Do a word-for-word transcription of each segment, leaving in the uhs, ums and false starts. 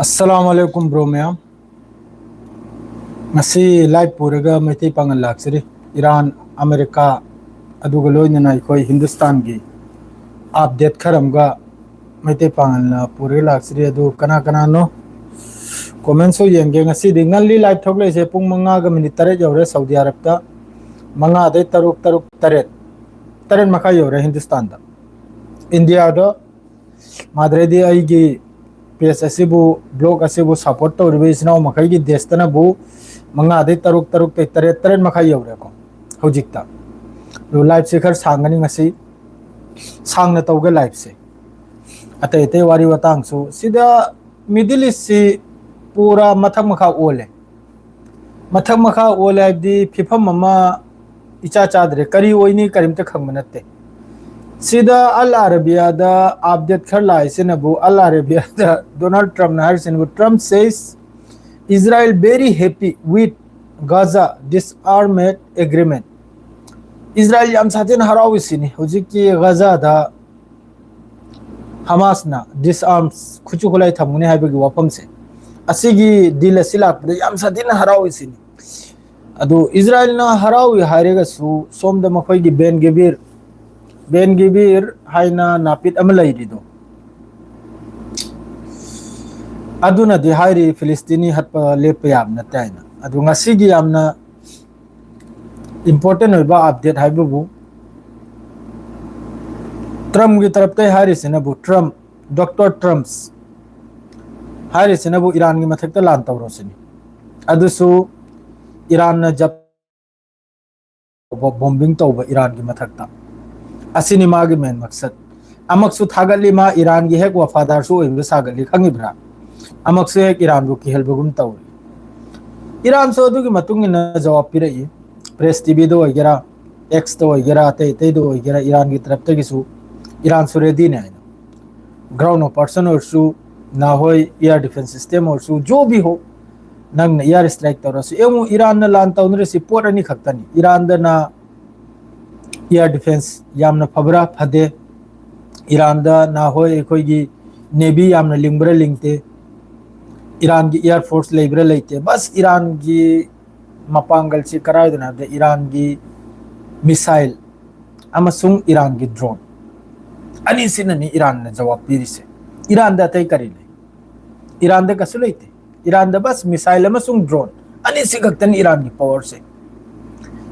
ꯑꯁꯂꯥꯝ ꯑꯂꯩꯀꯨꯝ bro ꯃꯌꯥꯝ꯫ ꯉꯁꯤ live ꯄꯨꯔꯒ ꯃꯩꯇꯩ ꯄꯥꯉꯜ ꯂꯥꯛꯆꯔꯤ꯫ ꯏꯔꯥꯟ, ꯑꯃꯦꯔꯤꯀꯥ, ꯑꯗꯨꯒ ꯂꯣꯏꯅꯅ ꯑꯩꯈꯣꯏ ꯍꯤꯟꯗꯨꯁꯇꯥꯟꯒꯤ ꯑꯞꯗꯦꯠ ꯈꯔ ꯑꯃꯒ ꯃꯩꯇꯩ ꯄꯥꯉꯜꯅ ꯄꯨꯔꯒ ꯂꯥꯛꯆꯔꯤ꯫ ꯑꯗꯨ ꯀꯅꯥ ꯀꯅꯥꯅꯣ? ꯀꯣꯃꯦꯟꯁꯨ ꯌꯦꯡꯒꯦ꯫ ꯉꯁꯤꯗꯤ ꯉꯜꯂꯤ ꯂꯥꯏꯚ ꯊꯣꯛꯂꯛꯏꯁꯦ, ꯄꯨꯡ ꯃꯉꯥꯒ ꯃꯤꯅꯤꯠ ꯇꯔꯦꯠ ꯌꯧꯔꯦ ꯁꯥꯎꯗꯤ ꯑꯔꯕꯇ꯫ ꯃꯉꯥꯗꯩ ꯇꯔꯨꯛ, ꯇꯔꯨꯛ, ꯇꯔꯦꯠ, ꯇꯔꯦꯠ ꯃꯈꯥꯏ ꯌꯧꯔꯦ ꯍꯤꯟꯗꯨꯁꯇꯥꯟꯗ꯫ ꯏꯟꯗꯤꯌꯥꯗ ꯃꯥꯗ꯭ꯔꯦꯗꯤ ꯑꯩꯒꯤ ꯄꯦꯖ ꯑꯁꯤꯕꯨ, ꯕ꯭ꯂꯣꯒ ꯑꯁꯤꯕꯨ ꯁꯞꯄꯣꯔꯠ ꯇꯧꯔꯤꯕ ꯏꯆꯤꯟ ꯏꯅꯥꯎ ꯃꯈꯩꯒꯤ ꯗꯦꯁꯇꯅꯕꯨ ꯃꯉꯥꯗꯩ ꯇꯔꯨꯛ, ꯇꯔꯨꯛꯇꯩ ꯇꯔꯦꯠ, ꯇꯔꯦꯠ ꯃꯈꯥꯏ ꯌꯧꯔꯦꯀꯣ ꯍꯧꯖꯤꯛꯇ꯫ ꯑꯗꯨ ꯂꯥꯏꯚꯁꯦ ꯈꯔ ꯁꯥꯡꯒꯅꯤ ꯉꯁꯤ, ꯁꯥꯡꯅ ꯇꯧꯒꯦ ꯂꯥꯏꯚꯁꯦ꯫ ꯑꯇꯩ ꯑꯇꯩ ꯋꯥꯔꯤ ꯋꯥꯇꯥꯡꯁꯨ꯫ ꯁꯤꯗ ꯃꯤꯗꯜ ꯏꯁꯁꯤ ꯄꯨꯔꯥ ꯃꯊꯛ ꯃꯈꯥ ꯑꯣꯜꯂꯦ꯫ ꯃꯊꯛ ꯃꯈꯥ ꯑꯣꯜꯂꯦ ꯍꯥꯏꯕꯗꯤ ꯐꯤꯐꯝ ꯑꯃ ꯏꯆꯥ ꯆꯥꯗ꯭ꯔꯦ꯫ ꯀꯔꯤ ꯑꯣꯏꯅꯤ ꯀꯔꯤꯝꯇ ꯈꯪꯕ ꯅꯠꯇꯦ꯫ ꯁꯤꯗ ꯑꯜ ꯑꯔꯕꯤꯌꯥꯗ ꯑꯞꯗꯦꯠ ꯈꯔ ꯂꯥꯛꯏꯁꯤꯅꯕꯨ, ꯑꯜ ꯑꯔꯕꯤꯌꯥꯗ ꯗꯣꯅꯥꯜꯗ ꯇ꯭ꯔꯝꯞꯅ ꯍꯥꯏꯔꯤꯁꯤꯅꯕꯨ, "Trump says Israel very happy with Gaza disarmament agreement." Israel ꯌꯥꯝ ꯁꯥꯊꯤꯅ ꯍꯔꯥꯎꯏꯁꯤꯅꯤ ꯍꯧꯖꯤꯛꯀꯤ ꯒꯖꯥꯗ ꯍꯃꯥꯁꯅ ꯗꯤꯁꯑꯥꯔꯝꯁ, ꯈꯨꯠꯁꯨ ꯈꯨꯠꯂꯥꯏ ꯊꯝꯒꯅꯤ ꯍꯥꯏꯕꯒꯤ ꯋꯥꯐꯝꯁꯦ, ꯑꯁꯤꯒꯤ ꯗꯤꯜ ꯑꯁꯤ ꯂꯥꯛꯄꯗ ꯌꯥꯝ ꯁꯥꯊꯤꯅ ꯍꯔꯥꯎꯏꯁꯤꯅꯤ꯫ ꯑꯗꯨ ꯏꯁꯔꯥꯏꯜꯅ ꯍꯔꯥꯎꯏ ꯍꯥꯏꯔꯒꯁꯨ, ꯁꯣꯝꯗ ꯃꯈꯣꯏꯒꯤ ꯕꯦꯟ ꯒꯦꯕꯤꯔ, ꯕꯦꯟ ꯒꯦꯕꯤꯔ ꯍꯥꯏꯅ ꯅꯥꯄꯤꯠ ꯑꯃ ꯂꯩꯔꯤꯗꯣ, ꯑꯗꯨꯅꯗꯤ ꯍꯥꯏꯔꯤ ꯐꯤꯂꯤꯁꯇꯤꯅꯤ ꯍꯠꯄ ꯂꯦꯞꯄ ꯌꯥꯕ ꯅꯠꯇꯦ ꯍꯥꯏꯅ꯫ ꯑꯗꯨ ꯉꯁꯤꯒꯤ ꯌꯥꯝꯅ ꯏꯝꯄꯣꯔꯇꯦꯟ ꯑꯣꯏꯕ ꯑꯞꯗꯦꯠ ꯍꯥꯏꯕꯕꯨ, ꯇ꯭ꯔꯝꯞꯀꯤ ꯇꯔꯞꯇꯩ ꯍꯥꯏꯔꯤꯁꯤꯅꯕꯨ, ꯇ꯭ꯔꯝꯞ, ꯗꯣꯛꯇꯔ ꯇ꯭ꯔꯝꯞꯁ ꯍꯥꯏꯔꯤꯁꯤꯅꯕꯨ ꯏꯔꯥꯟꯒꯤ ꯃꯊꯛꯇ ꯂꯥꯟ ꯇꯧꯔꯣꯁꯤꯅꯤ꯫ ꯑꯗꯨꯁꯨ ꯏꯔꯥꯟꯅ ꯖꯞ ꯕꯣꯝꯕꯤꯡ ꯇꯧꯕ ꯏꯔꯥꯟꯒꯤ ꯃꯊꯛꯇ꯫ ꯑꯁꯤꯅꯤ ꯃꯥꯒꯤ ꯃꯦꯟ ꯃꯛꯁꯠ꯫ ꯑꯃꯛꯁꯨ ꯊꯥꯒꯠꯂꯤ, ꯃꯥ ꯏꯔꯥꯟꯒꯤ ꯍꯦꯛ ꯋꯐꯥꯗꯥꯔꯁꯨ ꯑꯣꯏꯕ ꯁꯥꯒꯠꯂꯤ, ꯈꯪꯉꯤꯕ꯭ꯔꯥ? ꯑꯃꯛꯁꯨ ꯍꯦꯛ ꯏꯔꯥꯟꯕꯨ ꯀꯤꯍꯜꯕꯒꯨꯝ ꯇꯧꯔꯤ꯫ ꯏꯔꯥꯟꯁꯨ ꯑꯗꯨꯒꯤ ꯃꯇꯨꯡ ꯏꯟꯅ ꯖꯋꯥꯕ ꯄꯤꯔꯛꯏ꯫ ꯄ꯭ꯔꯦꯁ ꯇꯤꯚꯤꯗ ꯑꯣꯏꯒꯦꯔꯥ, ꯑꯦꯛꯁꯇ ꯑꯣꯏꯒꯦꯔꯥ, ꯑꯇꯩ ꯑꯇꯩꯗ ꯑꯣꯏꯒꯦꯔꯥ, ꯏꯔꯥꯟꯒꯤ ꯇꯔꯞꯇꯒꯤꯁꯨ ꯏꯔꯥꯟꯁꯨ ꯔꯦꯗꯤꯅꯦ ꯍꯥꯏꯅ꯫ ꯒ꯭ꯔꯥꯎꯟ ꯑꯣꯄꯔꯦꯁꯟ ꯑꯣꯏꯔꯁꯨ, ꯅꯍꯣꯏ ꯑꯦꯌꯔ ꯗꯤꯐꯦꯟꯁ ꯁꯤꯁꯇꯦꯝ ꯑꯣꯏꯔꯁꯨ, ꯖꯣ ꯚꯤ ꯍꯣ, ꯅꯪꯅ ꯑꯦꯌꯔ ꯏꯁꯇ꯭ꯔꯥꯏꯛ ꯇꯧꯔꯁꯨ꯫ ꯌꯦꯡꯉꯨ, ꯏꯔꯥꯟꯅ ꯂꯥꯟ ꯇꯧꯅꯔꯤꯁꯤ ꯄꯣꯠ ꯑꯅꯤ ꯈꯛꯇꯅꯤ꯫ ꯏꯔꯥꯟꯗꯅ ꯑꯦꯌꯔ ꯗꯤꯐꯦꯟꯁ ꯌꯥꯝꯅ ꯐꯕ꯭ꯔꯥ? ꯐꯗꯦ꯫ ꯏꯔꯥꯟꯗ ꯅꯍꯣꯏ ꯑꯩꯈꯣꯏꯒꯤ ꯅꯦꯚꯤ ꯌꯥꯝꯅ ꯂꯤꯡꯕ꯭ꯔꯥ ꯂꯤꯡꯗꯦ, ꯏꯔꯥꯟꯒꯤ ꯑꯦꯌꯔ ꯐꯣꯔꯁ ꯂꯩꯕ꯭ꯔꯥ ꯂꯩꯇꯦ, ꯕꯁ ꯏꯔꯥꯟꯒꯤ ꯃꯄꯥꯡꯒꯜꯁꯤ ꯀꯔꯥꯏꯗꯅꯣ ꯍꯥꯏꯕꯗ ꯏꯔꯥꯟꯒꯤ ꯃꯤꯁꯥꯏꯜ ꯑꯃꯁꯨꯡ ꯏꯔꯥꯟꯒꯤ ꯗ꯭ꯔꯣꯟ ꯑꯅꯤꯁꯤꯅꯅꯤ ꯏꯔꯥꯟꯅ ꯖꯋꯥꯕ ꯄꯤꯔꯤꯁꯦ꯫ ꯏꯔꯥꯟꯗ ꯑꯇꯩ ꯀꯔꯤ ꯂꯩ? ꯏꯔꯥꯟꯗ ꯀꯩꯁꯨ ꯂꯩꯇꯦ꯫ ꯏꯔꯥꯟꯗ ꯕꯁ ꯃꯤꯁꯥꯏꯜ ꯑꯃꯁꯨꯡ ꯗ꯭ꯔꯣꯟ ꯑꯅꯤꯁꯤ ꯈꯛꯇꯅꯤ ꯏꯔꯥꯟꯒꯤ ꯄꯋꯥꯔꯁꯦ꯫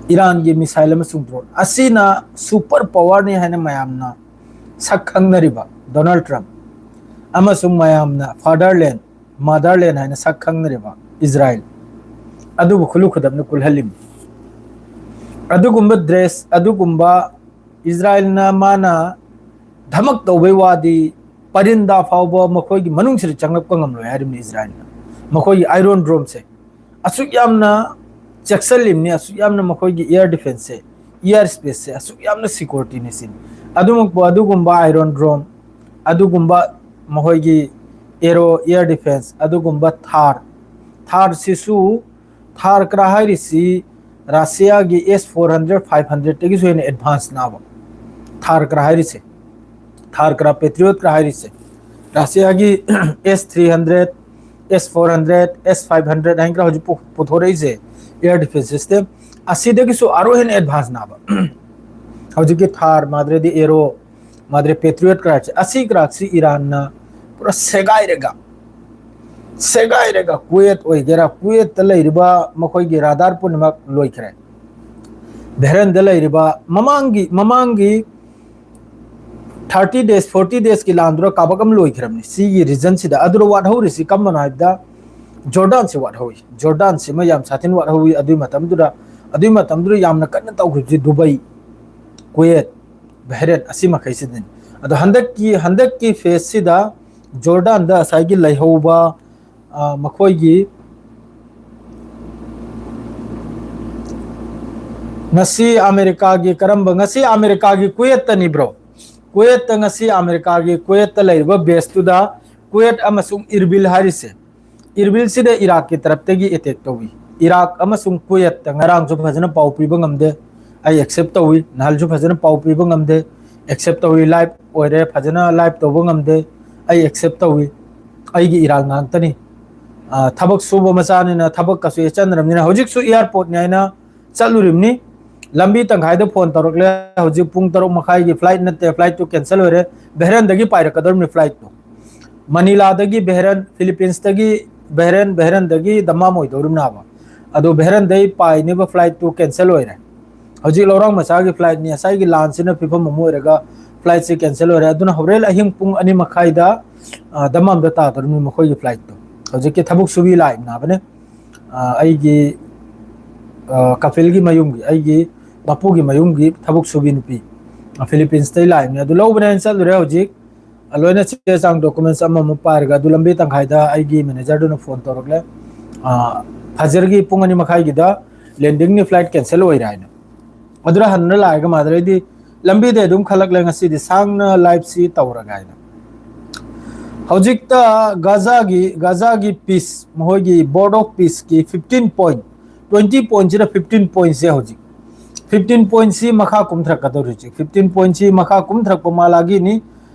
ꯏꯔꯥꯟꯒꯤ ꯃꯤꯁꯥꯏꯜ ꯑꯃꯁꯨꯡ ꯗ꯭ꯔꯣꯟ ꯑꯁꯤꯅ ꯁꯨꯄꯔ ꯄꯋꯥꯔꯅꯤ ꯍꯥꯏꯅ ꯃꯌꯥꯝꯅ ꯁꯛ ꯈꯪꯅꯔꯤꯕ ꯗꯣꯅꯥꯜꯗ ꯇ꯭ꯔꯝꯞ ꯑꯃꯁꯨꯡ ꯃꯌꯥꯝꯅ ꯐꯥꯗꯔꯂꯦꯟ, ꯃꯥꯗꯔꯂꯦꯟ ꯍꯥꯏꯅ ꯁꯛ ꯈꯪꯅꯔꯤꯕ ꯏꯖꯔꯥꯏꯜ ꯑꯗꯨꯕꯨ ꯈꯨꯜꯂꯨ ꯈꯨꯗꯝꯅ ꯀꯨꯜꯍꯜꯂꯤꯃꯤ꯫ ꯑꯗꯨꯒꯨꯝꯕ ꯗ꯭ꯔꯦꯁ, ꯑꯗꯨꯒꯨꯝꯕ ꯏꯖꯔꯥꯏꯜꯅ ꯃꯥꯅ ꯙꯃꯛ ꯇꯧꯕꯩ ꯋꯥꯗꯤ, ꯄꯔꯤꯟꯗꯥ ꯐꯥꯎꯕ ꯃꯈꯣꯏꯒꯤ ꯃꯅꯨꯡꯁꯤꯗ ꯆꯪꯂꯛꯄ ꯉꯝꯂꯣꯏ ꯍꯥꯏꯔꯤꯕꯅꯤ ꯏꯖꯔꯥꯏꯜꯅ꯫ ꯃꯈꯣꯏꯒꯤ ꯑꯥꯏꯔꯣꯟ ꯗ꯭ꯔꯣꯝꯁꯦ ꯑꯁꯨꯛ ꯌꯥꯝꯅ ꯆꯦꯛꯁꯤꯜꯂꯤꯕꯅꯤ, ꯑꯁꯨꯛ ꯌꯥꯝꯅ ꯃꯈꯣꯏꯒꯤ ꯑꯦꯌꯔ ꯗꯤꯐꯦꯟꯁꯁꯦ, ꯑꯦꯌꯔ ꯁ꯭ꯄꯦꯁꯁꯦ ꯑꯁꯨꯛ ꯌꯥꯝꯅ ꯁꯤꯀ꯭ꯌꯣꯔꯤꯇꯤꯅꯤ ꯁꯤꯅꯤ꯫ ꯑꯗꯨꯃꯛꯄꯨ ꯑꯗꯨꯒꯨꯝꯕ ꯑꯥꯏꯔꯣꯟ ꯗ꯭ꯔꯣꯝ, ꯑꯗꯨꯒꯨꯝꯕ ꯃꯈꯣꯏꯒꯤ ꯑꯦꯔꯣ ꯑꯦꯌꯔ ꯗꯤꯐꯦꯟꯁ, ꯑꯗꯨꯒꯨꯝꯕ ꯊꯥꯔ, ꯊꯥꯔꯁꯤꯁꯨ, ꯊꯥꯔ ꯀ꯭ꯔꯥ ꯍꯥꯏꯔꯤꯁꯤ ꯔꯁꯤꯌꯥꯒꯤ ꯑꯦꯁ ꯐꯣꯔ ꯍꯟꯗ꯭ꯔꯦꯠ, ꯐꯥꯏꯚ ꯍꯟꯗ꯭ꯔꯦꯠꯇꯒꯤꯁꯨ ꯍꯦꯟꯅ ꯑꯦꯗꯚꯥꯟꯁ ꯅꯥꯕ ꯊꯥꯔ ꯀ꯭ꯔꯥ ꯍꯥꯏꯔꯤꯁꯦ, ꯊꯥꯔ ꯀ꯭ꯔꯥ, ꯄꯦꯇ꯭ꯔꯤꯌꯣꯠ ꯀ꯭ꯔꯥ ꯍꯥꯏꯔꯤꯁꯦ, ꯔꯁꯤꯌꯥꯒꯤ ꯑꯦꯁ ꯊ꯭ꯔꯤ ꯍꯟꯗ꯭ꯔꯦꯠ, ꯑꯦꯁ ꯐꯣꯔ ꯍꯟꯗ꯭ꯔꯦꯠ, ꯑꯦꯁ ꯐꯥꯏꯚ ꯍꯟꯗ꯭ꯔꯦꯠ ꯍꯥꯏꯅ ꯈꯔ ꯍꯧꯖꯤꯛ ꯄꯨ-, ꯄꯨꯊꯣꯔꯛꯏꯁꯦ ꯑꯦꯌꯔ ꯗꯤꯐꯦꯟꯁ ꯁꯤꯁꯇꯦꯝ, ꯑꯁꯤꯗꯒꯤꯁꯨ ꯑꯔꯣꯏ ꯍꯦꯟꯅ ꯑꯦꯗꯚꯥꯟꯁ ꯅꯥꯕ ꯍꯧꯖꯤꯛꯀꯤ ꯊꯥꯔ, ꯃꯥꯗ꯭ꯔꯦꯗꯤ ꯑꯦꯔꯣ, ꯃꯥꯗ꯭ꯔꯦ ꯄꯦꯇ꯭ꯔꯤꯌꯣꯠ ꯀ꯭ꯔꯥꯏꯠꯁꯦ, ꯑꯁꯤ ꯀ꯭ꯔꯥꯏꯠꯁꯤ ꯏꯔꯥꯟꯅ ꯄꯨꯔꯥ ꯁꯦꯒꯥꯏꯔꯒ, ꯁꯦꯒꯥꯏꯔꯒ ꯀꯨꯋꯦꯠ ꯑꯣꯏꯒꯦꯔꯥ, ꯀꯨꯋꯦꯠꯇ ꯂꯩꯔꯤꯕ ꯃꯈꯣꯏꯒꯤ ꯔꯥꯗꯥꯔ ꯄꯨꯝꯅꯃꯛ ꯂꯣꯏꯈ꯭ꯔꯦ꯫ ꯕꯍꯔꯦꯟꯗ ꯂꯩꯔꯤꯕ ꯃꯃꯥꯡꯒꯤ, ꯃꯃꯥꯡꯒꯤ ꯊꯥꯔꯇꯤ ꯗꯦꯖ, ꯐꯣꯔꯇꯤ ꯗꯦꯖꯀꯤ ꯂꯥꯟꯗꯨꯗ ꯀꯥꯕꯛ ꯑꯃ ꯂꯣꯏꯈ꯭ꯔꯕꯅꯤ ꯁꯤꯒꯤ ꯔꯤꯖꯟꯁꯤꯗ꯫ ꯑꯗꯨꯗ ꯋꯥꯠꯍꯧꯔꯤꯁꯤ ꯀꯝꯕꯅꯣ ꯍꯥꯏꯕꯗ ꯖꯣꯔꯗꯥꯟꯁꯤ ꯋꯥꯠꯍꯧꯏ꯫ ꯖꯣꯔꯗꯥꯟꯁꯤꯃ ꯌꯥꯝ ꯁꯥꯊꯤꯅ ꯋꯥꯠꯍꯧꯏ ꯑꯗꯨꯒꯤ ꯃꯇꯝꯗꯨꯗ꯫ ꯑꯗꯨꯒꯤ ꯃꯇꯝꯗꯨꯗ ꯌꯥꯝꯅ ꯀꯟꯅ ꯇꯧꯈꯤꯕꯁꯤ ꯗꯨꯕꯩ, ꯀꯨꯋꯦꯠ, ꯕꯍꯔꯦꯟ ꯑꯁꯤ ꯃꯈꯩꯁꯤꯗꯅꯤ꯫ ꯑꯗꯣ ꯍꯟꯗꯛꯀꯤ, ꯍꯟꯗꯛꯀꯤ ꯐꯦꯖꯁꯤꯗ ꯖꯣꯔꯗꯥꯟꯗ ꯉꯁꯥꯏꯒꯤ ꯂꯩꯍꯧꯕ, ꯑ, ꯃꯈꯣꯏꯒꯤ ꯉꯁꯤ ꯑꯃꯦꯔꯤꯀꯥꯒꯤ ꯀꯔꯝꯕ, ꯉꯁꯤ ꯑꯃꯦꯔꯤꯀꯥꯒꯤ ꯀꯨꯋꯦꯠꯇꯅꯤꯕ꯭ꯔꯣ? ꯀꯨꯋꯦꯠꯇ ꯉꯁꯤ ꯑꯃꯦꯔꯤꯀꯥꯒꯤ ꯀꯨꯋꯦꯠꯇ ꯂꯩꯔꯤꯕ ꯕꯦꯁꯇꯨꯗ ꯀꯨꯋꯦꯠ ꯑꯃꯁꯨꯡ ꯏꯔꯕꯤꯜ ꯍꯥꯏꯔꯤꯁꯦ, ꯏꯔꯕꯤꯜꯁꯤꯗ ꯏꯔꯥꯛꯀꯤ ꯇꯔꯞꯇꯒꯤ ꯑꯦꯇꯦꯛ ꯇꯧꯏ꯫ ꯏꯔꯥꯛ ꯑꯃꯁꯨꯡ ꯀꯨꯋꯦꯠꯇ ꯉꯔꯥꯡꯁꯨ ꯐꯖꯅ ꯄꯥꯎ ꯄꯤꯕ ꯉꯝꯗꯦ꯫ ꯑꯩ ꯑꯦꯛꯁꯦꯞ ꯇꯧꯏ꯫ ꯅꯍꯥꯟꯁꯨ ꯐꯖꯅ ꯄꯥꯎ ꯄꯤꯕ ꯉꯝꯗꯦ꯫ ꯑꯦꯛꯁꯦꯞ ꯇꯧꯏ꯫ ꯂꯥꯏꯚ ꯑꯣꯏꯔꯦ, ꯐꯖꯅ ꯂꯥꯏꯚ ꯇꯧꯕ ꯉꯝꯗꯦ꯫ ꯑꯩ ꯑꯦꯛꯁꯦꯞ ꯇꯧꯏ꯫ ꯑꯩꯒꯤ ꯏꯔꯥꯟ ꯉꯥꯛꯇꯅꯤ꯫ ꯑ, ꯊꯕꯛ ꯁꯨꯕ ꯃꯆꯥꯅꯤꯅ ꯊꯕꯛ ꯀꯁꯨ ꯌꯦꯠꯆꯟꯗ꯭ꯔꯕꯅꯤꯅ ꯍꯧꯖꯤꯛꯁꯨ ꯑꯦꯌꯥꯔꯄꯣꯔꯠꯅꯤ ꯍꯥꯏꯅ ꯆꯠꯂꯨꯔꯤꯕꯅꯤ꯫ ꯂꯝꯕꯤ ꯇꯪꯈꯥꯏꯗ ꯐꯣꯟ ꯇꯧꯔꯛꯂꯦ꯫ ꯍꯧꯖꯤꯛ ꯄꯨꯡ ꯇꯔꯨꯛ ꯃꯈꯥꯏꯒꯤ ꯐ꯭ꯂꯥꯏꯠ ꯅꯠꯇꯦ, ꯐ꯭ꯂꯥꯏꯠꯇꯨ ꯀꯦꯟꯁꯦꯜ ꯑꯣꯏꯔꯦ꯫ ꯕꯦꯍꯔꯦꯟꯗꯒꯤ ꯄꯥꯏꯔꯛꯀꯗꯧꯔꯤꯕꯅꯤ ꯐ꯭ꯂꯥꯏꯠꯇꯨ꯫ ꯃꯅꯤꯂꯥꯗꯒꯤ ꯕꯦꯍꯔꯦꯟ, ꯐꯤꯂꯤꯄꯤꯟꯁꯇꯒꯤ ꯕꯦꯍꯔꯦꯟ, ꯕꯦꯍꯔꯦꯟꯗꯒꯤ ꯗꯝꯃꯥꯝ ꯑꯣꯏꯗꯧꯔꯤꯕꯅꯦꯕ꯫ ꯑꯗꯣ ꯕꯦꯍꯔꯦꯟꯗꯩ ꯄꯥꯏꯅꯦꯕ ꯐ꯭ꯂꯥꯏꯠꯇꯨ ꯀꯦꯟꯁꯦꯜ ꯑꯣꯏꯔꯦ꯫ ꯍꯧꯖꯤꯛ ꯂꯧꯔꯥꯡ ꯃꯆꯥꯒꯤ ꯐ꯭ꯂꯥꯏꯠꯅꯤ꯫ ꯉꯁꯥꯏꯒꯤ ꯂꯥꯟꯁꯤꯅ ꯐꯤꯕꯝ ꯑꯃ ꯑꯣꯏꯔꯒ ꯐ꯭ꯂꯥꯏꯠꯁꯤ ꯀꯦꯟꯁꯦꯜ ꯑꯣꯏꯔꯦ꯫ ꯑꯗꯨꯅ ꯍꯣꯔꯦꯟ ꯑꯍꯤꯡ ꯄꯨꯡ ꯑꯅꯤ ꯃꯈꯥꯏꯗ, ꯑ, ꯗꯝꯃꯥꯝꯗ ꯇꯥꯗꯧꯔꯤꯕꯅꯤ ꯃꯈꯣꯏꯒꯤ ꯐ꯭ꯂꯥꯏꯠꯇꯣ꯫ ꯍꯧꯖꯤꯛꯀꯤ ꯊꯕꯛ ꯁꯨꯕꯤ ꯂꯥꯛꯏꯕꯅꯦ꯫ ꯑ, ꯑꯩꯒꯤ, ꯑ, ꯀꯐꯤꯜꯒꯤ ꯃꯌꯨꯝꯒꯤ, ꯑꯩꯒꯤ ꯃꯄꯨꯒꯤ ꯃꯌꯨꯝꯒꯤ ꯊꯕꯛ ꯁꯨꯕꯤ ꯅꯨꯄꯤ, ꯑ, ꯐꯤꯂꯤꯄꯤꯟꯁꯇꯩ ꯂꯥꯛꯏꯕꯅꯦ꯫ ꯑꯗꯨ ꯂꯧꯕꯅꯦ ꯍꯥꯏꯅ ꯆꯠꯂꯨꯔꯦ꯫ ꯍꯧꯖꯤꯛ, ꯑ, ꯂꯣꯏꯅ ꯆꯦ ꯆꯥꯡ, ꯗꯣꯀꯨꯃꯦꯟꯁ ꯑꯃꯃꯨꯛ ꯄꯥꯏꯔꯒ, ꯑꯗꯨ ꯂꯝꯕꯤ ꯇꯪꯈꯥꯏꯗ ꯑꯩꯒꯤ ꯃꯦꯅꯦꯖꯔꯗꯨꯅ ꯐꯣꯟ ꯇꯧꯔꯛꯂꯦ꯫ ꯑ, ꯐꯖꯔꯒꯤ ꯄꯨꯡ ꯑꯅꯤ ꯃꯈꯥꯏꯒꯤꯗ ꯂꯦꯟꯗꯤꯡꯅꯤ, ꯐ꯭ꯂꯥꯏꯠ ꯀꯦꯟꯁꯦꯜ ꯑꯣꯏꯔꯦ ꯍꯥꯏꯅ꯫ ꯑꯗꯨꯗ ꯍꯟꯅ ꯂꯥꯛꯑꯒ ꯃꯥꯗꯔꯩꯗꯤ ꯂꯝꯕꯤꯗ ꯑꯗꯨꯝ ꯈꯜꯂꯛꯂꯦ, ꯉꯁꯤꯗꯤ ꯁꯥꯡꯅ ꯂꯥꯏꯐꯁꯤ ꯇꯧꯔꯒ ꯍꯥꯏꯅ꯫ ꯍꯧꯖꯤꯛꯇ ꯒꯥꯖꯥꯒꯤ, ꯒꯥꯖꯥꯒꯤ ꯄꯤꯁ, ꯃꯈꯣꯏꯒꯤ ꯕꯣꯔꯗ ꯑꯣꯐ ꯄꯤꯁꯀꯤ ꯐꯤꯐꯇꯤꯟ ꯄꯣꯏꯟ, ꯇ꯭ꯋꯦꯟꯇꯤ ꯄꯣꯏꯟꯁꯤꯗ ꯐꯤꯐꯇꯤꯟ ꯄꯣꯏꯟꯁꯦ ꯍꯧꯖꯤꯛ꯫ ꯐꯤꯐꯇꯤꯟ ꯄꯣꯏꯟꯁꯤ ꯃꯈꯥ ꯀꯨꯝꯊꯔꯛꯀꯗꯧꯔꯤ ꯍꯧꯖꯤꯛ꯫ ꯐꯤꯐꯇꯤꯟ ꯄꯣꯏꯟꯁꯤ ꯃꯈꯥ ꯀꯨꯝꯊꯔꯛꯄ ꯃꯥ ꯂꯥꯒꯤꯅꯤ꯫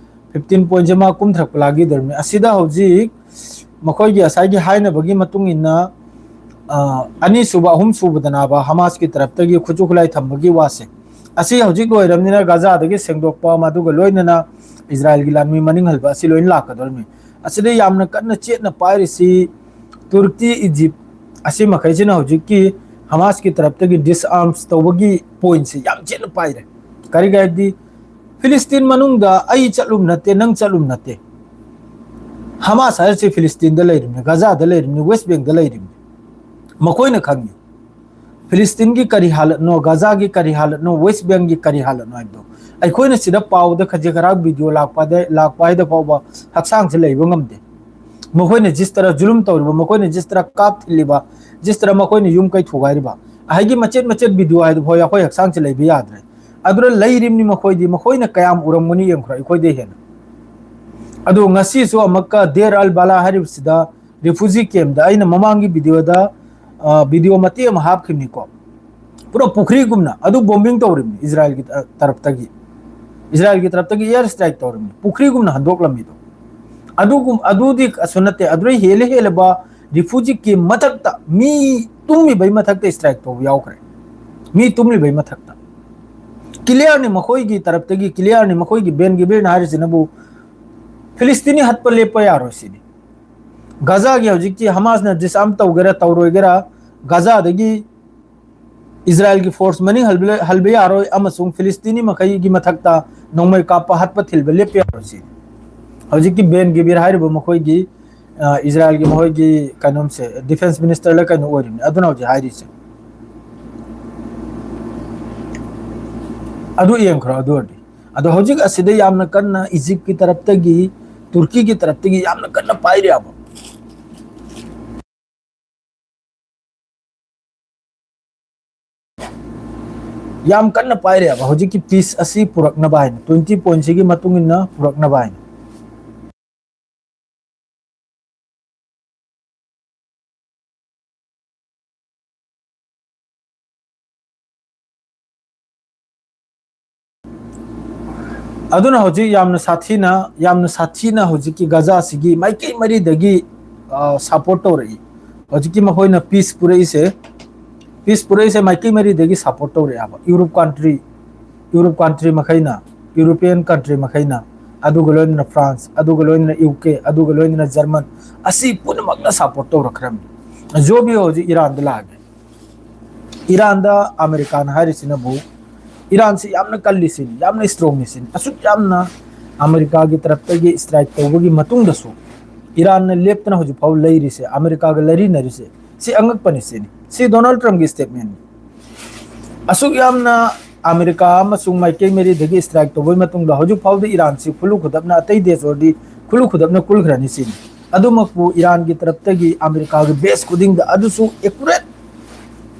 ꯐꯤꯐꯇꯤꯟ ꯄꯣꯏꯟꯁꯦ ꯃꯥ ꯀꯨꯝꯊꯔꯛꯄ ꯂꯥꯒꯤꯗꯧꯔꯤꯕꯅꯤ꯫ ꯑꯁꯤꯗ ꯍꯧꯖꯤꯛ ꯃꯈꯣꯏꯒꯤ ꯉꯁꯥꯏꯒꯤ ꯍꯥꯏꯅꯕꯒꯤ ꯃꯇꯨꯡ ꯏꯟꯅ, ꯑ, ꯑꯅꯤꯁꯨꯕ, ꯑꯍꯨꯝꯁꯨꯕꯗꯅꯕ ꯍꯃꯥꯁꯀꯤ ꯇꯔꯞꯇꯒꯤ ꯈꯨꯠꯁꯨ ꯈꯨꯠꯂꯥꯏ ꯊꯝꯕꯒꯤ ꯋꯥꯁꯦ꯫ ꯑꯁꯤ ꯍꯧꯖꯤꯛ ꯂꯣꯏꯔꯕꯅꯤꯅ ꯒꯥꯖꯥꯗꯒꯤ ꯁꯦꯡꯗꯣꯛꯄ, ꯃꯗꯨꯒ ꯂꯣꯏꯅꯅ ꯏꯖꯔꯥꯏꯜꯒꯤ ꯂꯥꯟꯃꯤ ꯃꯅꯤꯡ ꯍꯜꯕ ꯑꯁꯤ ꯂꯣꯏꯅ ꯂꯥꯛꯀꯗꯧꯔꯤꯕꯅꯤ꯫ ꯑꯁꯤꯗ ꯌꯥꯝꯅ ꯀꯟꯅ ꯆꯦꯠꯅ ꯄꯥꯏꯔꯤꯁꯤ ꯇꯨꯔꯀꯤ, ꯏꯖꯤꯞ, ꯑꯁꯤ ꯃꯈꯩꯁꯤꯅ ꯍꯧꯖꯤꯛꯀꯤ ꯍꯃꯥꯁꯀꯤ ꯇꯔꯞꯇꯒꯤ ꯗꯤꯁꯑꯥꯔꯝꯁ ꯇꯧꯕꯒꯤ ꯄꯣꯏꯟꯁꯦ ꯌꯥꯝ ꯆꯦꯠꯅ ꯄꯥꯏꯔꯦ꯫ ꯀꯔꯤꯒꯤ ꯍꯥꯏꯕꯗꯤ ꯐꯤꯂꯤꯁꯇꯤꯟ ꯃꯅꯨꯡꯗ ꯑꯩ ꯆꯠꯂꯨꯝ ꯅꯠꯇꯦ, ꯅꯪ ꯆꯠꯂꯨꯝ ꯅꯠꯇꯦ꯫ ꯍꯃꯥꯁ ꯍꯥꯏꯔꯤꯁꯤ ꯐꯤꯂꯤꯁꯇꯤꯟꯗ ꯂꯩꯔꯤꯕꯅꯤ, ꯒꯥꯖꯥꯗ ꯂꯩꯔꯤꯕꯅꯤ, ꯋꯦꯁ ꯕꯦꯡꯗ ꯂꯩꯔꯤꯕꯅꯤ꯫ ꯃꯈꯣꯏꯅ ꯈꯪꯉꯤ ꯐꯤꯂꯤꯁꯇꯤꯟꯒꯤ ꯀꯔꯤ ꯍꯥꯂꯠꯅꯣ, ꯒꯥꯖꯥꯒꯤ ꯀꯔꯤ ꯍꯥꯂꯠꯅꯣ, ꯋꯦꯁ ꯕꯦꯡꯒꯤ ꯀꯔꯤ ꯍꯥꯂꯠꯅꯣ ꯍꯥꯏꯕꯗꯣ꯫ ꯑꯩꯈꯣꯏꯅ ꯁꯤꯗ ꯄꯥꯎꯗ ꯈꯖꯤꯛ ꯈꯔ ꯚꯤꯗꯤꯑꯣ ꯂꯥꯛꯄꯗ, ꯂꯥꯛꯄ ꯍꯥꯏꯗ ꯐꯥꯎꯕ ꯍꯛꯆꯥꯡꯁꯦ ꯂꯩꯕ ꯉꯝꯗꯦ꯫ ꯃꯈꯣꯏꯅ ꯖꯤꯁꯇꯔ ꯖꯨꯂꯨꯝ ꯇꯧꯔꯤꯕ, ꯃꯈꯣꯏꯅ ꯖꯤꯁꯇꯔ ꯀꯥꯞ ꯊꯤꯜꯂꯤꯕ, ꯖꯤꯁꯇꯔ ꯃꯈꯣꯏꯅ ꯌꯨꯝ ꯀꯩ ꯊꯨꯒꯥꯏꯔꯤꯕ, ꯑꯍꯩꯒꯤ ꯃꯆꯦꯠ ꯃꯆꯦꯠ ꯚꯤꯗꯤꯑꯣ ꯍꯥꯏꯗꯨ ꯐꯥꯎ ꯑꯩꯈꯣꯏ ꯍꯛꯆꯥꯡꯁꯦ ꯂꯩꯕ ꯌꯥꯗ꯭ꯔꯦ꯫ ꯑꯗꯨꯅ ꯂꯩꯔꯤꯕꯅꯤ ꯃꯈꯣꯏꯗꯤ, ꯃꯈꯣꯏꯅ ꯀꯌꯥꯝ ꯎꯔꯝꯒꯅꯤ ꯌꯦꯡꯈ꯭ꯔꯣ, ꯑꯩꯈꯣꯏꯗꯩ ꯍꯦꯟꯅ꯫ ꯑꯗꯣ ꯉꯁꯤꯁꯨ ꯑꯃꯨꯛꯀ ꯗꯦꯔ ꯑꯜ ꯕꯂꯥ ꯍꯥꯏꯔꯤꯕꯁꯤꯗ ꯔꯤꯐ꯭ꯌꯨꯖꯤ ꯀꯦꯝꯗ, ꯑꯩꯅ ꯃꯃꯥꯡꯒꯤ ꯚꯤꯗꯤꯑꯣꯗ, ꯑ, ꯚꯤꯗꯤꯑꯣ ꯃꯇꯦꯛ ꯑꯃ ꯍꯥꯞꯈꯤꯕꯅꯤꯀꯣ, ꯄꯨꯔꯥ ꯄꯨꯈ꯭ꯔꯤꯒꯨꯝꯅ ꯑꯗꯨ ꯕꯣꯝꯕꯤꯡ ꯇꯧꯔꯤꯕꯅꯤ ꯏꯖꯔꯥꯏꯜꯒꯤ, ꯑ, ꯇꯔꯞꯇꯒꯤ꯫ ꯏꯖꯔꯥꯏꯜꯒꯤ ꯇꯔꯞꯇꯒꯤ ꯑꯦꯌꯔ ꯁ꯭ꯇ꯭ꯔꯥꯏꯛ ꯇꯧꯔꯤꯕꯅꯤ, ꯄꯨꯈ꯭ꯔꯤꯒꯨꯝꯅ ꯍꯟꯗꯣꯛꯂꯝꯃꯤꯗꯣ꯫ ꯑꯗꯨꯒꯨꯝ-, ꯑꯗꯨꯗꯤ ꯀꯩꯁꯨ ꯅꯠꯇꯦ꯫ ꯑꯗꯨꯗꯩ ꯍꯦꯜꯂ ꯍꯦꯜꯂꯕ refugee camp ꯃꯊꯛꯇ, ꯃꯤ ꯇꯨꯝꯃꯤꯕꯩ ꯃꯊꯛꯇ strike ꯇꯧꯕ ꯌꯥꯎꯈ꯭ꯔꯦ꯫ ꯃꯤ ꯇꯨꯝꯂꯤꯕꯩ ꯃꯊꯛꯇ꯫ Clearꯅꯤ ꯃꯈꯣꯏꯒꯤ ꯇꯔꯞꯇꯒꯤ, clearꯅꯤ ꯃꯈꯣꯏꯒꯤ ꯕꯦꯟ ꯒꯤꯕꯤꯔꯅ ꯍꯥꯏꯔꯤꯁꯤꯅꯕꯨ ꯐꯤꯂꯤꯁꯇꯤꯅꯤ ꯍꯠꯄ ꯂꯦꯞꯄ ꯌꯥꯔꯣꯏ ꯁꯤꯅꯤ꯫ ꯒꯖꯥꯒꯤ ꯍꯧꯖꯤꯛꯇꯤ ꯍꯃꯥꯁꯅ disarm ꯇꯧꯒꯦꯔꯥ ꯇꯧꯔꯣꯏꯒꯦꯔꯥ, ꯒꯖꯥꯗꯒꯤ ꯏꯖꯔꯥꯌꯦꯜꯒꯤ force ꯃꯅꯤꯡ ꯍꯜꯕ-, ꯍꯜꯕ ꯌꯥꯔꯣꯏ, ꯑꯃꯁꯨꯡ ꯐꯤꯂꯤꯁꯇꯤꯅꯤ ꯃꯈꯩꯒꯤ ꯃꯊꯛꯇ ꯅꯣꯡꯃꯩ ꯀꯥꯞꯄ ꯍꯥꯠꯄ ꯊꯤꯟꯕ ꯂꯦꯞꯄ ꯌꯥꯔꯣꯏ ꯁꯤꯅꯤ꯫ ꯍꯧꯖꯤꯛꯇꯤ ꯕꯦꯟ ꯒꯤꯕꯤꯔ ꯍꯥꯏꯔꯤꯕ ꯃꯈꯣꯏꯒꯤ, ꯑ, ꯏꯖꯔꯥꯌꯦꯜꯒꯤ ꯃꯈꯣꯏꯒꯤ ꯀꯩꯅꯣꯝꯁꯦ, defence ministerꯂ ꯀꯩꯅꯣ ꯑꯣꯏꯔꯤꯕꯅꯤ, ꯑꯗꯨꯅ ꯍꯧꯖꯤꯛ ꯍꯥꯏꯔꯤꯁꯦ꯫ ꯑꯗꯨ ꯌꯦꯡꯈ꯭ꯔꯣ꯫ ꯑꯗꯨ ꯑꯣꯏꯔꯗꯤ, ꯑꯗꯣ ꯍꯧꯖꯤꯛ ꯑꯁꯤꯗ ꯌꯥꯝꯅ ꯀꯟꯅ ꯏꯖꯤꯞꯀꯤ ꯇꯔꯞꯇꯒꯤ, ꯇꯨꯔꯀꯤꯒꯤ ꯇꯔꯞꯇꯒꯤ ꯌꯥꯝꯅ ꯀꯟꯅ ꯄꯥꯏꯔꯤꯕ, ꯌꯥꯝ ꯀꯟꯅ ꯄꯥꯏꯔꯦꯕ ꯍꯧꯖꯤꯛꯀꯤ peace ꯑꯁꯤ ꯄꯨꯔꯛꯅꯕ ꯍꯥꯏꯅ, twenty pointꯁꯤꯒꯤ ꯃꯇꯨꯡ ꯏꯟꯅ ꯄꯨꯔꯛꯅꯕ ꯍꯥꯏꯅ꯫ ꯑꯗꯨꯅ ꯍꯧꯖꯤꯛ ꯌꯥꯝꯅ ꯁꯥꯊꯤꯅ, ꯌꯥꯝꯅ ꯁꯥꯊꯤꯅ ꯍꯧꯖꯤꯛꯀꯤ ꯒꯖꯥꯁꯤꯒꯤ ꯃꯥꯏꯀꯩ ꯃꯔꯤꯗꯒꯤ, ꯑ, support ꯇꯧꯔꯛꯏ꯫ ꯍꯧꯖꯤꯛꯀꯤ ꯃꯈꯣꯏꯅ peace ꯄꯨꯔꯛꯏꯁꯦ, peace ꯄꯨꯔꯛꯏꯁꯦ ꯃꯥꯏꯀꯩ ꯃꯔꯤꯗꯒꯤ support ꯇꯧꯔꯛꯑꯦꯕ꯫ Europe country, Europe country ꯃꯈꯩꯅ, European country ꯃꯈꯩꯅ, ꯑꯗꯨꯒ ꯂꯣꯏꯅꯅ France, ꯑꯗꯨꯒ ꯂꯣꯏꯅꯅ U K, ꯑꯗꯨꯒ ꯂꯣꯏꯅꯅ German, ꯑꯁꯤ ꯄꯨꯝꯅꯃꯛꯅ support ꯇꯧꯔꯛꯈ꯭ꯔꯕꯅꯤ꯫ ꯖꯣꯕꯤ ꯍꯧꯖꯤꯛ ꯏꯔꯥꯟꯗ ꯂꯥꯛꯑꯒꯦ꯫ ꯏꯔꯥꯟꯗ ꯑꯃꯦꯔꯤꯀꯥꯅ ꯍꯥꯏꯔꯤꯁꯤꯅꯕꯨ, ꯏꯔꯥꯟꯁꯤ ꯌꯥꯝꯅ ꯀꯜꯂꯤꯁꯤꯅꯤ, ꯌꯥꯝꯅ strongꯅꯤ ꯁꯤꯅꯤ꯫ ꯑꯁꯨꯛ ꯌꯥꯝꯅ ꯑꯃꯦꯔꯤꯀꯥꯒꯤ ꯇꯔꯞꯇꯒꯤ strike ꯇꯧꯕꯒꯤ ꯃꯇꯨꯡꯗꯁꯨ ꯏꯔꯥꯟꯅ ꯂꯦꯞꯇꯅ ꯍꯧꯖꯤꯛ ꯐꯥꯎ ꯂꯩꯔꯤꯁꯦ, ꯑꯃꯦꯔꯤꯀꯥꯒ ꯂꯩꯔꯤꯅꯔꯤꯁꯦ, ꯁꯤ ꯑꯉꯛꯄꯅꯤ ꯁꯤꯅꯤ꯫ ꯁꯤ ꯗꯣꯅꯥꯜꯗ ꯇ꯭ꯔꯝꯞꯀꯤ statementꯅꯤ꯫ ꯑꯁꯨꯛ ꯌꯥꯝꯅ ꯑꯃꯦꯔꯤꯀꯥ ꯑꯃꯁꯨꯡ ꯃꯥꯏꯀꯩ ꯃꯔꯤꯗꯒꯤ strike ꯇꯧꯕꯒꯤ ꯃꯇꯨꯡꯗ ꯍꯧꯖꯤꯛ ꯐꯥꯎꯗ ꯏꯔꯥꯟꯁꯤ ꯈꯨꯜꯂꯨ ꯈꯨꯗꯞꯅ, ꯑꯇꯩ ꯗꯦꯁ ꯑꯣꯏꯔꯗꯤ ꯈꯨꯜꯂꯨ ꯈꯨꯗꯞꯅ ꯀꯨꯜꯈ꯭ꯔꯅꯤ ꯁꯤꯅꯤ꯫ ꯑꯗꯨꯃꯛꯄꯨ ꯏꯔꯥꯟꯒꯤ ꯇꯔꯞꯇꯒꯤ ꯑꯃꯦꯔꯤꯀꯥꯒꯤ base ꯈꯨꯗꯤꯡꯗ ꯑꯗꯨꯁꯨ accurate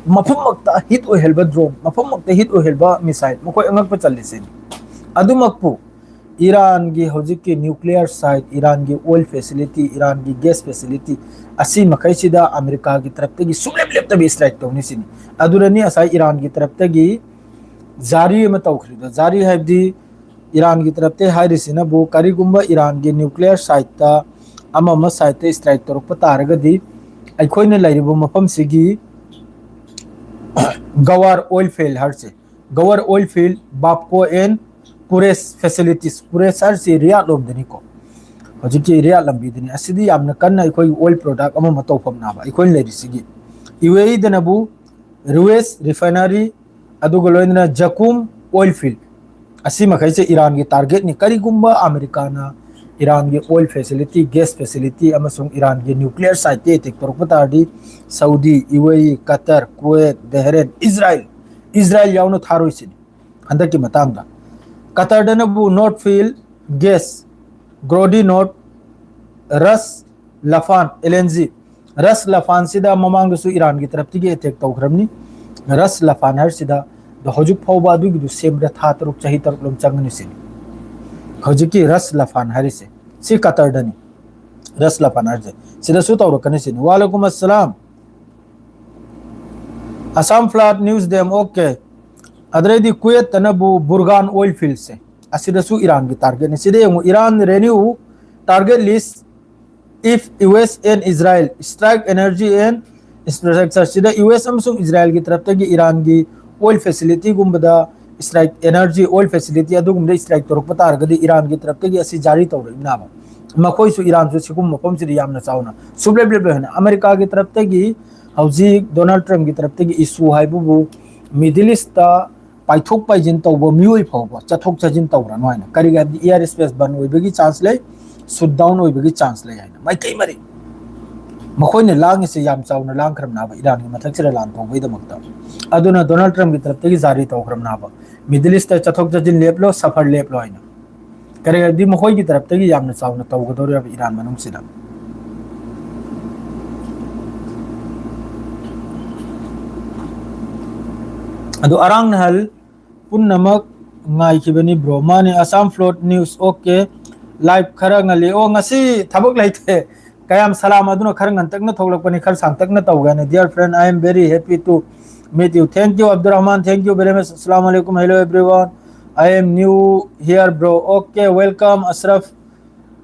ꯃꯐꯝꯃꯛꯇ hit ꯑꯣꯏꯍꯟꯕ drone, ꯃꯐꯝꯃꯛꯇ hit ꯑꯣꯏꯍꯟꯕ missile, ꯃꯈꯣꯏ ꯑꯉꯛꯄ ꯆꯜꯂꯤꯁꯤꯅꯤ꯫ ꯑꯗꯨꯃꯛꯄꯨ ꯏꯔꯥꯟꯒꯤ ꯍꯧꯖꯤꯛꯀꯤ nuclear site, ꯏꯔꯥꯟꯒꯤ oil facility, ꯏꯔꯥꯟꯒꯤ gas facility, ꯑꯁꯤ ꯃꯈꯩꯁꯤꯗ ꯑꯃꯦꯔꯤꯀꯥꯒꯤ ꯇꯔꯞꯇꯒꯤ ꯁꯨꯡꯂꯦꯞ ꯂꯦꯞꯇꯕꯤ strike ꯇꯧꯅꯤ ꯁꯤꯅꯤ꯫ ꯑꯗꯨꯅꯅꯤ ꯉꯁꯥꯏ ꯏꯔꯥꯟꯒꯤ ꯇꯔꯞꯇꯒꯤ ꯖꯥꯔꯤ ꯑꯃ ꯇꯧꯈ꯭ꯔꯤꯗꯣ꯫ ꯖꯥꯔꯤ ꯍꯥꯏꯕꯗꯤ ꯏꯔꯥꯟꯒꯤ ꯇꯔꯞꯇ ꯍꯥꯏꯔꯤꯁꯤꯅꯕꯨ, ꯀꯔꯤꯒꯨꯝꯕ ꯏꯔꯥꯟꯒꯤ nuclear site ꯇ ꯑꯃ ꯑꯃ site ꯇ strike ꯇꯧꯔꯛꯄ ꯇꯥꯔꯒꯗꯤ, ꯑꯩꯈꯣꯏꯅ ꯂꯩꯔꯤꯕ ꯃꯐꯝꯁꯤꯒꯤ ꯒꯋꯥꯔ oil field ꯍꯥꯏꯔꯤꯁꯦ, ꯒꯋꯥꯔ oil field, ꯕꯥꯞꯀꯣ and ꯀꯨꯔꯦꯁ facilities, ꯀꯨꯔꯦꯁ ꯍꯥꯏꯔꯤꯁꯤ ꯔꯤꯌꯥꯗ ꯂꯣꯝꯗꯅꯤꯀꯣ, ꯍꯧꯖꯤꯛꯀꯤ ꯔꯤꯌꯥꯗ ꯂꯝꯕꯤꯗꯅꯤ꯫ ꯑꯁꯤꯗꯤ ꯌꯥꯝꯅ ꯀꯟꯅ ꯑꯩꯈꯣꯏꯒꯤ oil product ꯑꯃ ꯑꯃ ꯇꯧꯐꯝꯅꯦꯕ ꯑꯩꯈꯣꯏꯅ ꯂꯩꯔꯤꯁꯤꯒꯤ꯫ ꯌꯨ ꯑꯦ ꯏꯗꯅꯕꯨ ꯔꯨꯋꯦꯁ refinery, ꯑꯗꯨꯒ ꯂꯣꯏꯅꯅ ꯖꯀꯨꯝ oil field, ꯑꯁꯤ ꯃꯈꯩꯁꯦ ꯏꯔꯥꯟꯒꯤ target ꯅꯤ꯫ ꯀꯔꯤꯒꯨꯝꯕ ꯑꯃꯦꯔꯤꯀꯥꯅ ꯏꯔꯥꯟꯒꯤ oil facility, gas facility ꯑꯃꯁꯨꯡ ꯏꯔꯥꯟꯒꯤ nuclear site ꯇ attack ꯇꯧꯔꯛꯄ ꯇꯥꯔꯗꯤ, ꯁꯥꯎꯗꯤ, ꯌꯨ ꯑꯦ ꯏ, ꯀꯇꯔ, ꯀꯨꯋꯦꯠ, ꯕꯦꯍꯔꯦꯟ, ꯏꯖꯔꯥꯏꯜ, ꯏꯖꯔꯥꯏꯜ ꯌꯥꯎꯅ ꯊꯥꯔꯣꯏꯁꯤꯅꯤ ꯍꯟꯗꯛꯀꯤ ꯃꯇꯥꯡꯗ꯫ ꯀꯇꯔꯗꯅꯕꯨ North Field Gas, Grody North, ꯔꯁ ꯂꯐꯥꯟ, ꯑꯦꯜ ꯑꯦꯟ ꯖꯤ꯫ ꯔꯁ ꯂꯐꯥꯟꯁꯤꯗ ꯃꯃꯥꯡꯗꯁꯨ ꯏꯔꯥꯟꯒꯤ ꯇꯔꯞꯇꯒꯤ attack ꯇꯧꯈ꯭ꯔꯕꯅꯤ꯫ ꯔꯁ ꯂꯐꯥꯟ ꯍꯥꯏꯔꯤꯁꯤꯗ, ꯑꯗꯣ ꯍꯧꯖꯤꯛ ꯐꯥꯎꯕ ꯑꯗꯨꯒꯤꯗꯨ ꯁꯦꯝꯕꯗ ꯊꯥ ꯇꯔꯨꯛ, ꯆꯍꯤ ꯇꯔꯨꯛ ꯂꯣꯝ ꯆꯪꯒꯅꯤ ꯁꯤꯅꯤ꯫ ꯍꯧꯖꯤꯛꯀꯤ ꯔꯁ ꯂꯐꯥꯟ ꯍꯥꯏꯔꯤꯁꯦ, ꯁꯤ ꯀꯇꯔꯗꯅꯤ꯫ ꯔꯁ ꯂꯐꯥꯟ ꯍꯥꯏꯔꯤꯁꯦ ꯁꯤꯗꯁꯨ ꯇꯧꯔꯛꯀꯅꯤ ꯁꯤꯅꯤ꯫ ꯋꯥꯂꯩꯀꯨꯝ ꯑꯁꯂꯥꯝ꯫ Assam flood news them, okay. ꯑꯗꯩꯗꯤ ꯀꯨꯋꯦꯠꯇꯅꯕꯨ ꯕꯨꯔꯒꯥꯟ oil field ꯁꯦ, ꯑꯁꯤꯗꯁꯨ ꯏꯔꯥꯟꯒꯤ target ꯅꯤ꯫ ꯁꯤꯗ ꯌꯦꯡꯉꯨ, Iran renew target list if U S and Israel strike energy and infrastructure꯫ ꯁꯤꯗ ꯌꯨ ꯑꯦꯁ ꯑꯃꯁꯨꯡ ꯏꯖꯔꯥꯏꯜꯒꯤ ꯇꯔꯞꯇꯒꯤ ꯏꯔꯥꯟꯒꯤ oil facility ꯒꯨꯝꯕꯗ strike, energy, oil facility ꯑꯗꯨꯒꯨꯝꯕꯗ strike ꯇꯧꯔꯛꯄ ꯇꯥꯔꯒꯗꯤ ꯏꯔꯥꯟꯒꯤ ꯇꯔꯞꯇꯒꯤ ꯑꯁꯤ ꯖꯥꯔꯤ ꯇꯧꯔꯛꯏꯅꯦꯕ꯫ ꯃꯈꯣꯏꯁꯨ, ꯏꯔꯥꯟꯁꯨ ꯁꯤꯒꯨꯝꯕ ꯃꯐꯝꯁꯤꯗ ꯌꯥꯝꯅ ꯆꯥꯎꯅ ꯁꯨꯡꯂꯦꯞ ꯂꯦꯞꯂꯣꯏ ꯍꯥꯏꯅ꯫ ꯑꯃꯦꯔꯤꯀꯥꯒꯤ ꯇꯔꯞꯇꯒꯤ ꯍꯧꯖꯤꯛ ꯗꯣꯅꯥꯜꯗ ꯇ꯭ꯔꯝꯞꯀꯤ ꯇꯔꯞꯇꯒꯤ issue ꯍꯥꯏꯕꯕꯨ Middle East ꯇ ꯄꯥꯏꯊꯣꯛ ꯄꯥꯏꯁꯤꯟ ꯇꯧꯕ ꯃꯤꯑꯣꯏ ꯐꯥꯎꯕ ꯆꯠꯊꯣꯛ ꯆꯠꯁꯤꯟ ꯇꯧꯔꯅꯨ ꯍꯥꯏꯅ꯫ ꯀꯔꯤꯒꯤ ꯍꯥꯏꯕꯗꯤ air space ꯕꯟ ꯑꯣꯏꯕꯒꯤ chance ꯂꯩ, shoot down ꯑꯣꯏꯕꯒꯤ chance ꯂꯩ ꯍꯥꯏꯅ ꯃꯥꯏꯀꯩ ꯃꯔꯤ꯫ ꯃꯈꯣꯏꯅ ꯂꯥꯡꯉꯤꯁꯦ ꯌꯥꯝ ꯆꯥꯎꯅ ꯂꯥꯡꯈ꯭ꯔꯕꯅꯦꯕ ꯏꯔꯥꯟꯒꯤ ꯃꯊꯛꯁꯤꯗ ꯂꯥꯟ ꯇꯧꯕꯒꯤꯗꯃꯛꯇ꯫ ꯑꯗꯨꯅ ꯗꯣꯅꯥꯜꯗ ꯇ꯭ꯔꯝꯞꯀꯤ ꯇꯔꯞꯇꯒꯤ ꯖꯥꯔꯤ ꯇꯧꯈ꯭ꯔꯕꯅꯦꯕ, Middle East ꯇ ꯆꯠꯊꯣꯛ ꯆꯠꯁꯤꯟ ꯂꯦꯞꯂꯣ, suffer ꯂꯦꯞꯂꯣ ꯍꯥꯏꯅ꯫ ꯀꯔꯤ ꯍꯥꯏꯕꯗꯤ ꯃꯈꯣꯏꯒꯤ ꯇꯔꯞꯇꯒꯤ ꯌꯥꯝꯅ ꯆꯥꯎꯅ ꯇꯧꯒꯗꯧꯔꯦꯕ ꯏꯔꯥꯟ ꯃꯅꯨꯡꯁꯤꯗ꯫ ꯑꯗꯨ ꯑꯔꯥꯡ ꯅꯍꯜ ꯄꯨꯝꯅꯃꯛ ꯉꯥꯏꯈꯤꯕꯅꯤ bro꯫ ꯃꯥꯅꯤ, Assam flood news, okay꯫ Live ꯈꯔ ꯉꯜꯂꯤ꯫ ꯑꯣ, ꯉꯁꯤ ꯊꯕꯛ ꯂꯩꯇꯦ꯫ ꯀꯌꯥꯝ ꯁꯂꯥꯝ ꯑꯗꯨꯅ ꯈꯔ ꯉꯟꯇꯛꯅ ꯊꯣꯛꯂꯛꯄꯅꯤ, ꯈꯔ ꯁꯥꯡꯇꯛꯅ ꯇꯧꯒꯦꯅ꯫ Dear friend, I am very happy to meet you. Thank you, Abdurrahman. Thank you very much. Assalamu alaikum. Hello, everyone. I am new here, bro. Okay, welcome, Ashraf.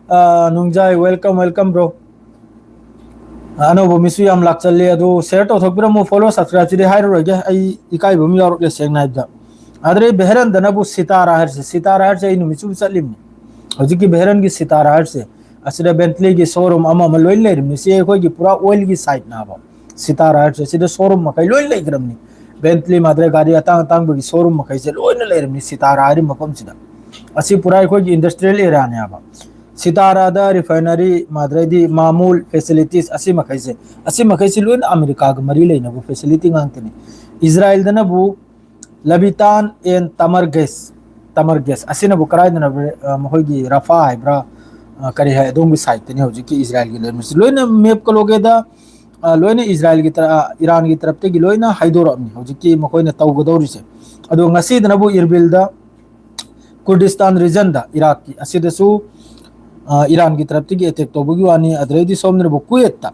Uh, Nungjai, welcome, welcome, bro. ꯑꯅꯧꯕ ꯃꯤꯁꯨ ꯌꯥꯝ ꯂꯥꯛꯆꯜꯂꯦ, ꯑꯗꯨ share ꯇꯧꯊꯣꯛꯄꯤꯔꯝꯃꯨ꯫ Follow, subscribe ꯁꯤꯗꯤ ꯍꯥꯏꯔꯔꯣꯏꯒꯦ, ꯑꯩ ꯏꯀꯥꯏꯕ ꯑꯃ ꯌꯥꯎꯔꯛꯂꯦ, ꯁꯦꯡꯅ ꯍꯥꯏꯕꯗ꯫ ꯑꯗꯨꯗꯩ ꯕꯦꯍꯔꯟꯗꯅꯕꯨ ꯁꯤꯇꯥꯔꯥ ꯍꯥꯏꯔꯤꯁꯦ, ꯁꯤꯇꯥꯔꯥ ꯍꯥꯏꯔꯤꯁꯦ ꯑꯩ ꯅꯨꯃꯤꯠ ꯆꯨꯞꯄ ꯆꯠꯂꯤꯕꯅꯤ꯫ ꯍꯧꯖꯤꯛꯀꯤ ꯕꯦꯍꯔꯟꯒꯤ ꯁꯤꯇꯥꯔꯥ ꯍꯥꯏꯔꯤꯁꯦ, ꯑꯁꯤꯗ ꯕꯦꯟꯇ꯭ꯂꯤꯒꯤ showroom ꯑꯃ ꯑꯃ ꯂꯣꯏ ꯂꯩꯔꯤꯕꯅꯤ꯫ ꯁꯤ ꯑꯩꯈꯣꯏꯒꯤ ꯄꯨꯔꯥ oil ꯒꯤ site ꯅꯦꯕ, ꯁꯤꯇꯥꯔꯥ ꯍꯥꯏꯔꯤꯁꯦ꯫ ꯁꯤꯗ showroom ꯃꯈꯩ ꯂꯣꯏ ꯂꯩꯈ꯭ꯔꯕꯅꯤ꯫ ꯕꯦꯟꯇ꯭ꯂꯤ, ꯃꯥꯗ꯭ꯔꯦ, ꯒꯥꯔꯤ ꯑꯇꯥꯡ ꯑꯇꯥꯡꯕꯒꯤ showroom ꯃꯈꯩꯁꯦ ꯂꯣꯏꯅ ꯂꯩꯔꯕꯅꯤ ꯁꯤꯇꯥꯔꯥ ꯍꯥꯏꯔꯤꯕ ꯃꯐꯝꯁꯤꯗ꯫ ꯑꯁꯤ ꯄꯨꯔꯥ ꯑꯩꯈꯣꯏꯒꯤ industrial area ꯅꯦꯕ꯫ ꯁꯤꯇꯥꯔꯥꯗ refinery, ꯃꯥꯗ꯭ꯔꯦꯗꯤ ꯃꯥꯃꯨꯜ, facilities, ꯑꯁꯤ ꯃꯈꯩꯁꯦ, ꯑꯁꯤ ꯃꯈꯩꯁꯤ ꯂꯣꯏꯅ ꯑꯃꯦꯔꯤꯀꯥꯒ ꯃꯔꯤ ꯂꯩꯅꯕ facility ꯉꯥꯛꯇꯅꯤ꯫ ꯏꯖꯔꯥꯏꯜꯗꯅꯕꯨ ꯂꯕꯤꯇꯥꯟ and ꯇꯃꯔꯒꯦꯁ, ꯇꯃꯔꯒꯦꯁ ꯑꯁꯤꯅꯕꯨ ꯀꯗꯥꯏꯗꯅꯣ, ꯑ, ꯃꯈꯣꯏꯒꯤ ꯔꯐꯥ ꯍꯥꯏꯕ꯭ꯔꯥ, ꯑ, ꯀꯔꯤ ꯍꯥꯏ, ꯑꯗꯣꯝꯒꯤ side ꯇꯅꯤ ꯍꯧꯖꯤꯛꯀꯤ ꯏꯖꯔꯥꯏꯜꯒꯤ ꯂꯩꯔꯝꯃꯤꯁꯤ꯫ ꯂꯣꯏꯅ map ꯀ ꯂꯣꯀꯦꯠꯇ, ꯑ, ꯂꯣꯏꯅ ꯏꯖꯔꯥꯏꯜꯒꯤ ꯇꯔ-, ꯑ, ꯏꯔꯥꯟꯒꯤ ꯇꯔꯞꯇꯒꯤ ꯂꯣꯏꯅ ꯍꯥꯏꯗꯣꯔꯛꯑꯕꯅꯤ ꯍꯧꯖꯤꯛꯀꯤ ꯃꯈꯣꯏꯅ ꯇꯧꯒꯗꯧꯔꯤꯁꯦ꯫ ꯑꯗꯣ ꯉꯁꯤꯗꯅꯕꯨ ꯏꯔꯕꯤꯜꯗ, ꯀꯨꯔꯗꯤꯁꯇꯥꯟ regionꯗ, ꯏꯔꯥꯛꯀꯤ ꯑꯁꯤꯗꯁꯨ, ꯑ, ꯏꯔꯥꯟꯒꯤ ꯇꯔꯞꯇꯒꯤ attack ꯇꯧꯕꯒꯤ ꯋꯥꯅꯤ꯫ ꯑꯗꯨꯗꯩꯗꯤ ꯁꯣꯝꯗꯅꯕꯨ ꯀꯨꯋꯦꯠꯇ,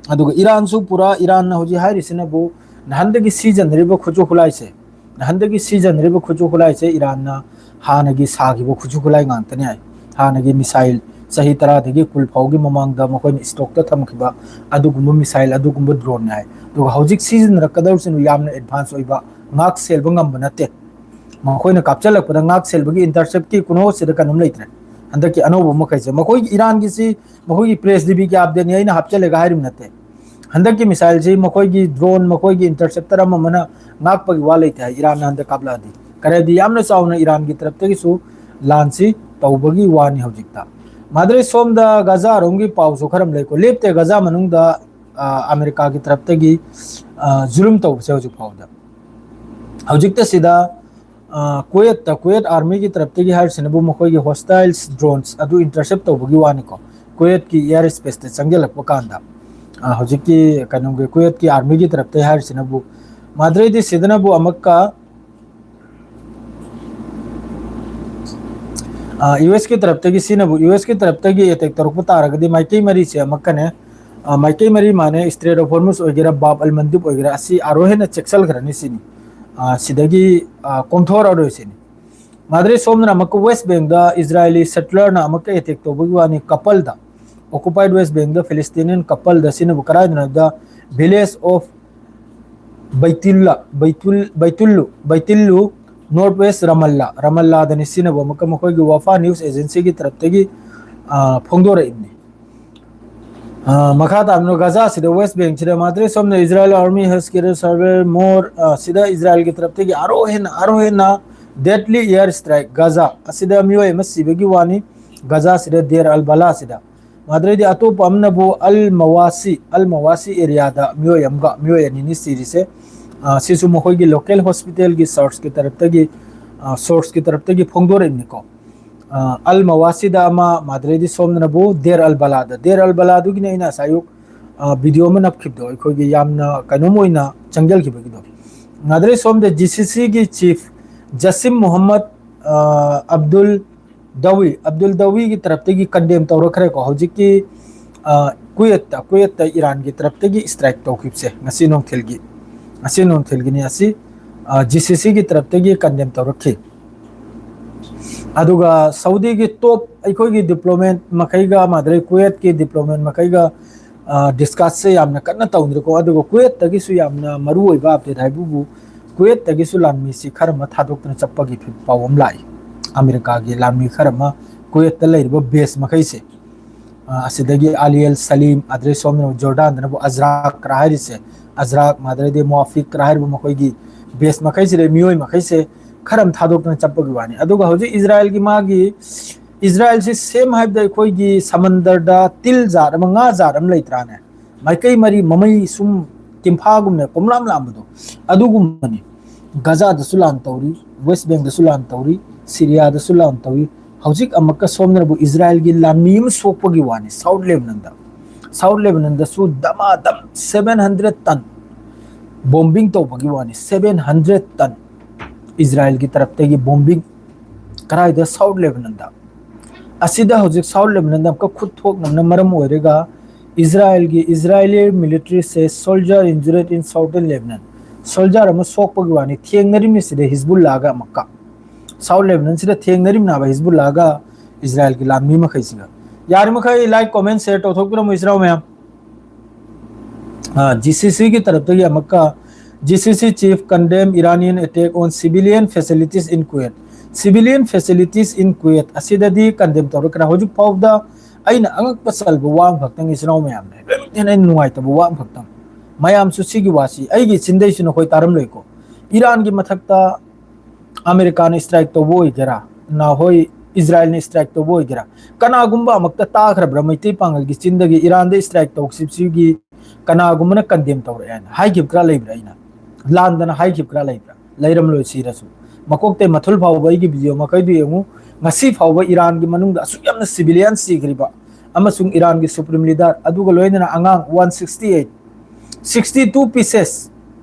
ꯑꯗꯨꯒ ꯏꯔꯥꯟꯁꯨ ꯄꯨꯔꯥ, ꯏꯔꯥꯟꯅ ꯍꯧꯖꯤꯛ ꯍꯥꯏꯔꯤꯁꯤꯅꯕꯨ ꯅꯍꯥꯟꯗꯒꯤ ꯁꯤꯖꯤꯟꯅꯔꯤꯕ ꯈꯨꯠꯁꯨ ꯈꯨꯠꯂꯥꯏꯁꯦ, ꯅꯍꯥꯟꯗꯒꯤ ꯁꯤꯖꯤꯟꯅꯔꯤꯕ ꯈꯨꯠꯁꯨ ꯈꯨꯠꯂꯥꯏꯁꯦ ꯏꯔꯥꯟꯅ ꯍꯥꯟꯅꯒꯤ ꯁꯥꯈꯤꯕ ꯈꯨꯠꯁꯨ ꯈꯨꯠꯂꯥꯏ ꯉꯥꯛꯇꯅꯤ ꯍꯥꯏ꯫ ꯍꯥꯟꯅꯒꯤ missile, ꯆꯍꯤ ꯇꯔꯥꯗꯒꯤ ꯀꯨꯟ ꯐꯥꯎꯒꯤ ꯃꯃꯥꯡꯗ ꯃꯈꯣꯏꯅ stock ꯇ ꯊꯝꯈꯤꯕ ꯑꯗꯨꯒꯨꯝꯕ missile, ꯑꯗꯨꯒꯨꯝꯕ drone ꯅꯤ ꯍꯥꯏ꯫ ꯑꯗꯨꯒ ꯍꯧꯖꯤꯛ ꯁꯤꯖꯤꯟꯅꯔꯛꯀꯗꯧꯔꯤꯁꯤꯅ ꯌꯥꯝꯅ advance ꯑꯣꯏꯕ, ꯉꯥꯛ ꯁꯦꯜꯕ ꯉꯝꯕ ꯅꯠꯇꯦ꯫ ꯃꯈꯣꯏꯅ ꯀꯥꯞꯆꯜꯂꯛꯄꯗ ꯉꯥꯛ ꯁꯦꯜꯕꯒꯤ intercept ꯀꯤ ꯀꯨꯅꯣꯁꯤꯗ ꯀꯩꯅꯣꯝ ꯂꯩꯇ꯭ꯔꯦ꯫ ꯍꯟꯗꯛꯀꯤ ꯑꯅꯧꯕ ꯃꯈꯩꯁꯦ, ꯃꯈꯣꯏꯒꯤ ꯏꯔꯥꯟꯒꯤꯁꯤ ꯃꯈꯣꯏꯒꯤ press D B ꯒꯤ update ꯅꯤ ꯑꯩꯅ ꯍꯥꯞꯆꯜꯂꯦꯒ ꯍꯥꯏꯔꯤꯕ ꯅꯠꯇꯦ꯫ ꯍꯟꯗꯛꯀꯤ missile ꯁꯤ ꯃꯈꯣꯏꯒꯤ drone, ꯃꯈꯣꯏꯒꯤ interceptor ꯑꯃ ꯑꯃꯅ ꯉꯥꯛꯄꯒꯤ ꯋꯥ ꯂꯩꯇꯦ ꯍꯥꯏ, ꯏꯔꯥꯟꯅ ꯍꯟꯗꯛ ꯀꯥꯞꯂꯛꯑꯗꯤ꯫ ꯀꯔꯤꯗꯤ ꯌꯥꯝꯅ ꯆꯥꯎꯅ ꯏꯔꯥꯟꯒꯤ ꯇꯔꯞꯇꯒꯤꯁꯨ ꯂꯥꯟꯁꯤ ꯇꯧꯕꯒꯤ ꯋꯥꯅꯤ ꯍꯧꯖꯤꯛꯇ꯫ ꯃꯥꯗ꯭ꯔꯦ, ꯁꯣꯝꯗ ꯒꯖꯥ ꯔꯣꯝꯒꯤ ꯄꯥꯎꯁꯨ ꯈꯔ ꯑꯃ ꯂꯩꯀꯣ꯫ ꯂꯦꯞꯇꯦ ꯒꯖꯥ ꯃꯅꯨꯡꯗ, ꯑ, ꯑꯃꯦꯔꯤꯀꯥꯒꯤ ꯇꯔꯞꯇꯒꯤ, ꯑ, ꯖꯨꯂꯨꯝ ꯇꯧꯕꯁꯦ ꯍꯧꯖꯤꯛ ꯐꯥꯎꯗ꯫ ꯍꯧꯖꯤꯛꯇ ꯁꯤꯗ, ꯑ, ꯀꯨꯋꯦꯠꯇ, ꯀꯨꯋꯦꯠ army ꯒꯤ ꯇꯔꯞꯇꯒꯤ ꯍꯥꯏꯔꯤꯁꯤꯅꯕꯨ ꯃꯈꯣꯏꯒꯤ hostile drones ꯑꯗꯨ intercept ꯇꯧꯕꯒꯤ ꯋꯥꯅꯤꯀꯣ꯫ ꯀꯨꯋꯦꯠꯀꯤ air space ꯇ ꯆꯪꯁꯤꯜꯂꯛꯄ ꯀꯥꯟꯗ, ꯑ, ꯍꯧꯖꯤꯛꯀꯤ ꯀꯩꯅꯣꯒꯤ ꯀꯨꯋꯦꯠꯀꯤ army ꯒꯤ ꯇꯔꯞꯇꯒꯤ ꯍꯥꯏꯔꯤꯁꯤꯅꯕꯨ꯫ ꯃꯥꯗ꯭ꯔꯦꯗꯤ ꯁꯤꯗꯅꯕꯨ ꯑꯃꯨꯛꯀ, ꯑ, U S ꯀꯤ ꯇꯔꯞꯇꯒꯤ, ꯁꯤꯅꯕꯨ U S ꯀꯤ ꯇꯔꯞꯇꯒꯤ attack ꯇꯧꯔꯛꯄ ꯇꯥꯔꯒꯗꯤ ꯃꯥꯏꯀꯩ ꯃꯔꯤꯁꯦ ꯑꯃꯨꯛꯀꯅꯦ, ꯑ, ꯃꯥꯏꯀꯩ ꯃꯔꯤ ꯃꯥꯅꯦ, Strait of Hormuz ꯑꯣꯏꯒꯦꯔꯥ, ꯕꯥꯕ ꯑꯜ ꯃꯟꯗꯤꯕ ꯑꯣꯏꯒꯦꯔꯥ, ꯑꯁꯤ ꯑꯥꯔꯣ ꯍꯦꯟꯅ ꯆꯦꯛꯁꯤꯜꯈ꯭ꯔꯅꯤ ꯁꯤꯅꯤ꯫ ꯑ, ꯁꯤꯗꯒꯤ, ꯑ, ꯀꯣꯝꯊꯣꯔꯛꯑꯔꯣꯏ ꯁꯤꯅꯤ꯫ ꯃꯥꯗ꯭ꯔꯦ ꯁꯣꯝꯗꯅ ꯑꯃꯨꯛꯀ West Bankꯗ Israeli settlerꯅ ꯑꯃꯨꯛꯀ attack ꯇꯧꯕꯒꯤ ꯋꯥꯅꯤ, coupleꯗ, occupied West Bankꯗ Palestinian coupleꯗ ꯁꯤꯅꯕꯨ ꯀꯗꯥꯏꯗꯅꯣ ꯍꯥꯏꯕꯗ village of Baitullah, Baitul, Baitullu, Baitullu, North West Ramallah, Ramallahꯗꯅꯤ ꯁꯤꯅꯕꯨ ꯑꯃꯨꯛꯀ ꯃꯈꯣꯏꯒꯤ Wafa News Agencyꯒꯤ ꯇꯔꯞꯇꯒꯤ, ꯑ, ꯐꯣꯡꯗꯣꯔꯛꯏꯕꯅꯤ꯫ ꯑ, ꯃꯈꯥ ꯇꯥꯕꯅ ꯒꯖꯥꯁꯤꯗ, West Bankꯁꯤꯗ ꯃꯥꯗ꯭ꯔꯦ ꯁꯣꯝꯗ Israel army has carried several more, ꯑ, ꯁꯤꯗ ꯏꯖꯔꯥꯏꯜꯒꯤ ꯇꯔꯞꯇꯒꯤ ꯑꯔꯣ ꯍꯦꯟꯅ, ꯑꯔꯣ ꯍꯦꯟꯅ deadly air strike ꯒꯖꯥ ꯑꯁꯤꯗ ꯃꯤꯑꯣꯏ ꯑꯃ ꯁꯤꯕꯒꯤ ꯋꯥꯅꯤ꯫ ꯒꯖꯥꯁꯤꯗ Deir al-Balah ꯁꯤꯗ꯫ ꯃꯥꯗ꯭ꯔꯦꯗꯤ ꯑꯇꯣꯞꯄ ꯑꯃꯅꯕꯨ ꯑꯜ ꯃꯋꯥꯁꯤ, ꯑꯜ ꯃꯋꯥꯁꯤ areaꯗ ꯃꯤꯑꯣꯏ ꯑꯃꯒ, ꯃꯤꯑꯣꯏ ꯑꯅꯤꯅꯤ ꯁꯤꯔꯤꯁꯦ꯫ ꯑ, ꯁꯤꯁꯨ ꯃꯈꯣꯏꯒꯤ local hospitalꯒꯤ sourceꯀꯤ ꯇꯔꯞꯇꯒꯤ, ꯑ, sourceꯀꯤ ꯇꯔꯞꯇꯒꯤ ꯐꯣꯡꯗꯣꯔꯛꯏꯕꯅꯤꯀꯣ꯫ ꯑ, ꯑꯜ ꯃꯋꯥꯁꯤꯗ ꯑꯃ, ꯃꯥꯗ꯭ꯔꯦꯗꯤ ꯁꯣꯝꯗꯅꯕꯨ Deir al-Balahꯗ, Deir al-Balahꯗꯨꯒꯤꯅꯤ ꯑꯩꯅ ꯉꯁꯥꯏ ꯑꯌꯨꯛ, ꯑ, video ꯑꯃ ꯅꯞꯈꯤꯕꯗꯣ, ꯑꯩꯈꯣꯏꯒꯤ ꯌꯥꯝꯅ ꯀꯩꯅꯣꯝ ꯑꯣꯏꯅ ꯆꯪꯖꯜꯈꯤꯕꯒꯤꯗꯣ꯫ ꯃꯥꯗ꯭ꯔꯦꯗꯤ ꯁꯣꯝꯗ GCCꯒꯤ chief ꯖꯁꯤꯝ ꯃꯨꯍꯝꯃꯗ, ꯑ, ꯑꯕꯗꯨꯜ ꯗꯋꯤ, ꯑꯕꯗꯨꯜ ꯗꯋꯤꯒꯤ ꯇꯔꯞꯇꯒꯤ condemn ꯇꯧꯔꯛꯈ꯭ꯔꯦꯀꯣ꯫ ꯍꯧꯖꯤꯛꯀꯤ, ꯑ, ꯀꯨꯋꯦꯠꯇ, ꯀꯨꯋꯦꯠꯇ ꯏꯔꯥꯟꯒꯤ ꯇꯔꯞꯇꯒꯤ strike ꯇꯧꯈꯤꯕꯁꯦ ꯉꯁꯤ ꯅꯨꯡꯊꯤꯜꯒꯤ, ꯉꯁꯤ ꯅꯨꯡꯊꯤꯜꯒꯤꯅꯤ ꯑꯁꯤ, ꯑ, GCCꯒꯤ ꯇꯔꯞꯇꯒꯤ condemn ꯇꯧꯔꯛꯈꯤ꯫ ꯑꯗꯨꯒ ꯁꯥꯎꯗꯤꯒꯤ top ꯑꯩꯈꯣꯏꯒꯤ diplomat ꯃꯈꯩꯒ, ꯃꯥꯗ꯭ꯔꯦ ꯀꯨꯋꯦꯠꯀꯤ diplomat ꯃꯈꯩꯒ, ꯑ, discussꯁꯦ ꯌꯥꯝꯅ ꯀꯟꯅ ꯇꯧꯅꯔꯦꯀꯣ꯫ ꯑꯗꯨꯒ ꯀꯨꯋꯦꯠꯇꯒꯤꯁꯨ ꯌꯥꯝꯅ ꯃꯔꯨ ꯑꯣꯏꯕ update ꯍꯥꯏꯕꯕꯨ, ꯀꯨꯋꯦꯠꯇꯒꯤꯁꯨ ꯂꯥꯟꯃꯤꯁꯤ ꯈꯔ ꯑꯃ ꯊꯥꯗꯣꯛꯇꯅ ꯆꯠꯄꯒꯤ ꯐꯤ-, ꯄꯥꯎ ꯑꯃ ꯂꯥꯛꯏ꯫ ꯑꯃꯦꯔꯤꯀꯥꯒꯤ ꯂꯥꯟꯃꯤ ꯈꯔ ꯑꯃ ꯀꯨꯋꯦꯠꯇ ꯂꯩꯔꯤꯕ base ꯃꯈꯩꯁꯦ, ꯑ, ꯑꯁꯤꯗꯒꯤ ꯑꯂꯤ ꯑꯜ ꯁꯂꯤꯝ, ꯑꯗꯩ ꯁꯣꯝꯗ ꯖꯣꯔꯗꯥꯟꯗꯅꯕꯨ ꯑꯖꯔꯥꯛ ꯈꯔ ꯍꯥꯏꯔꯤꯁꯦ, ꯑꯖꯔꯥꯛ, ꯃꯥꯗ꯭ꯔꯦꯗꯤ ꯃꯣꯐꯤꯛ ꯈꯔ ꯍꯥꯏꯔꯤꯕ ꯃꯈꯣꯏꯒꯤ base ꯃꯈꯩꯁꯤꯗ ꯃꯤꯑꯣꯏ ꯃꯈꯩꯁꯦ ꯈꯔ ꯑꯃ ꯊꯥꯗꯣꯛꯇꯅ ꯆꯠꯄꯒꯤ ꯋꯥꯅꯤ꯫ ꯑꯗꯨꯒ ꯍꯧꯖꯤꯛ ꯏꯖꯔꯥꯏꯜꯒꯤ ꯃꯥꯒꯤ, ꯏꯖꯔꯥꯏꯜꯁꯤ same ꯍꯥꯏꯕꯗ ꯑꯩꯈꯣꯏꯒꯤ ꯁꯃꯟꯗꯔꯗ ꯇꯤꯜ ꯖꯥꯠ ꯑꯃ, ꯉꯥ ꯖꯥꯠ ꯑꯃ ꯂꯩꯇ꯭ꯔꯥꯅꯦ? ꯃꯥꯏꯀꯩ ꯃꯔꯤ ꯃꯃꯩ ꯁꯨꯝ ꯇꯤꯝꯐꯥꯒꯨꯝꯅ ꯀꯣꯝꯂꯥꯝ ꯂꯥꯝꯕꯗꯣ, ꯑꯗꯨꯒꯨꯝꯕꯅꯤ꯫ ꯒꯖꯥꯗꯁꯨ ꯂꯥꯟ ꯇꯧꯔꯤ, West Bankꯗꯁꯨ ꯂꯥꯟ ꯇꯧꯔꯤ, ꯁꯤꯔꯤꯌꯥꯗꯁꯨ ꯂꯥꯟ ꯇꯧꯔꯤ꯫ ꯍꯧꯖꯤꯛ ꯑꯃꯨꯛꯀ ꯁꯣꯝꯗꯅꯕꯨ ꯏꯖꯔꯥꯏꯜꯒꯤ ꯂꯥꯟꯃꯤ ꯑꯃ ꯁꯣꯛꯄꯒꯤ ꯋꯥꯅꯤ꯫ South Lebanonꯗ, South Lebanonꯗꯁꯨ ꯗꯃꯥꯗꯝ seven hundred ton bombing ꯇꯧꯕꯒꯤ ꯋꯥꯅꯤ꯫ Seven hundred ton ꯏꯖꯔꯥꯏꯜꯒꯤ ꯇꯔꯞꯇꯒꯤ bombing꯫ ꯀꯗꯥꯏꯗ? South Lebanonꯗ꯫ ꯑꯁꯤꯗ ꯍꯧꯖꯤꯛ South Lebanonꯗ ꯑꯃꯨꯛꯀ ꯈꯨꯠ ꯊꯣꯛꯅꯕꯅ ꯃꯔꯝ ꯑꯣꯏꯔꯒ ꯏꯖꯔꯥꯏꯜꯒꯤ, Israeli military says soldier injured in Southern Lebanon꯫ Soldier ꯑꯃ ꯁꯣꯛꯄꯒꯤ ꯋꯥꯅꯤ꯫ ꯊꯦꯡꯅꯔꯤꯕꯁꯤꯗ ꯍꯤꯖꯕꯨꯜꯂꯥꯒ ꯑꯃꯨꯛꯀ꯫ South Lebanon ꯁꯤꯗ ꯊꯦꯡꯅꯔꯤꯕꯅꯦꯕ ꯍꯤꯖꯕꯨꯜꯂꯥꯒ ꯏꯖꯔꯥꯏꯜꯒꯤ ꯂꯥꯟꯃꯤ ꯃꯈꯩꯁꯤꯒ꯫ ꯌꯥꯔꯤꯃꯈꯩ like, comment, share ꯇꯧꯊꯣꯛꯄꯤꯔꯝꯃꯣ ꯏꯆꯤꯟ ꯏꯅꯥꯎ ꯃꯌꯥꯝ꯫ ꯖꯤ ꯁꯤ ꯁꯤꯒꯤ ꯇꯔꯞꯇꯒꯤ ꯑꯃꯨꯛꯀ, G C C chief condemn Iranian attack on civilian facilities in Kuwait꯫ Civilian facilities in Kuwait ꯑꯁꯤꯗꯗꯤ condemn ꯇꯧꯔꯛꯈ꯭ꯔꯦ꯫ ꯍꯧꯖꯤꯛ ꯐꯥꯎꯕꯗ ꯑꯩꯅ ꯑꯉꯛꯄ ꯆꯜꯕ ꯋꯥ ꯑꯃꯈꯛꯇꯪ ꯏꯆꯤꯟ ꯏꯅꯥꯎ ꯃꯌꯥꯝꯅ, ꯍꯦꯟꯅ ꯑꯩꯅ ꯅꯨꯡꯉꯥꯏꯇꯕ ꯋꯥ ꯑꯃꯈꯛꯇꯪ꯫ ꯃꯌꯥꯝꯁꯨ ꯁꯤꯒꯤ ꯋꯥꯁꯤ ꯑꯩꯒꯤ ꯆꯤꯟꯗꯩꯁꯨ ꯅꯈꯣꯏ ꯇꯥꯔꯝꯂꯣꯏꯀꯣ꯫ ꯏꯔꯥꯟꯒꯤ ꯃꯊꯛꯇ ꯑꯃꯦꯔꯤꯀꯥꯅ strike ꯇꯧꯕ ꯑꯣꯏꯒꯦꯔꯥ, ꯅꯍꯣꯏ ꯏꯖꯔꯥꯏꯜꯅ strike ꯇꯧꯕ ꯑꯣꯏꯒꯦꯔꯥ, ꯀꯅꯥꯒꯨꯝꯕ ꯑꯃꯛꯇ ꯇꯥꯈ꯭ꯔꯕ꯭ꯔꯥ ꯃꯩꯇꯩ ꯄꯥꯉꯜꯒꯤ ꯆꯤꯟꯗꯒꯤ ꯏꯔꯥꯟꯗ strike ꯇꯧꯈꯤꯕꯁꯤꯒꯤ ꯀꯅꯥꯒꯨꯝꯕꯅ condemn ꯇꯧꯔꯛꯑꯦ ꯍꯥꯏꯅ ꯍꯥꯏꯈꯤꯕ ꯈꯔ ꯂꯩꯕ꯭ꯔꯥ? ꯑꯩꯅ ꯂꯥꯟꯗꯅ ꯍꯥꯏꯈꯤꯕ ꯈꯔ ꯂꯩꯕ꯭ꯔꯥ? ꯂꯩꯔꯝꯂꯣꯏ꯫ ꯁꯤꯔꯁꯨ ꯃꯀꯣꯛꯇꯩ ꯃꯊꯨꯜ ꯐꯥꯎꯕ ꯑꯩꯒꯤ video ꯃꯈꯩꯗꯨ ꯌꯦꯡꯉꯨ꯫ ꯉꯁꯤ ꯐꯥꯎꯕ ꯏꯔꯥꯟꯒꯤ ꯃꯅꯨꯡꯗ ꯑꯁꯨꯛ ꯌꯥꯝꯅ civilian ꯁꯤꯈ꯭ꯔꯤꯕ ꯑꯃꯁꯨꯡ ꯏꯔꯥꯟꯒꯤ supreme leader ꯑꯗꯨꯒ ꯂꯣꯏꯅꯅ ꯑꯉꯥꯡ one sixty eight, sixty two pieces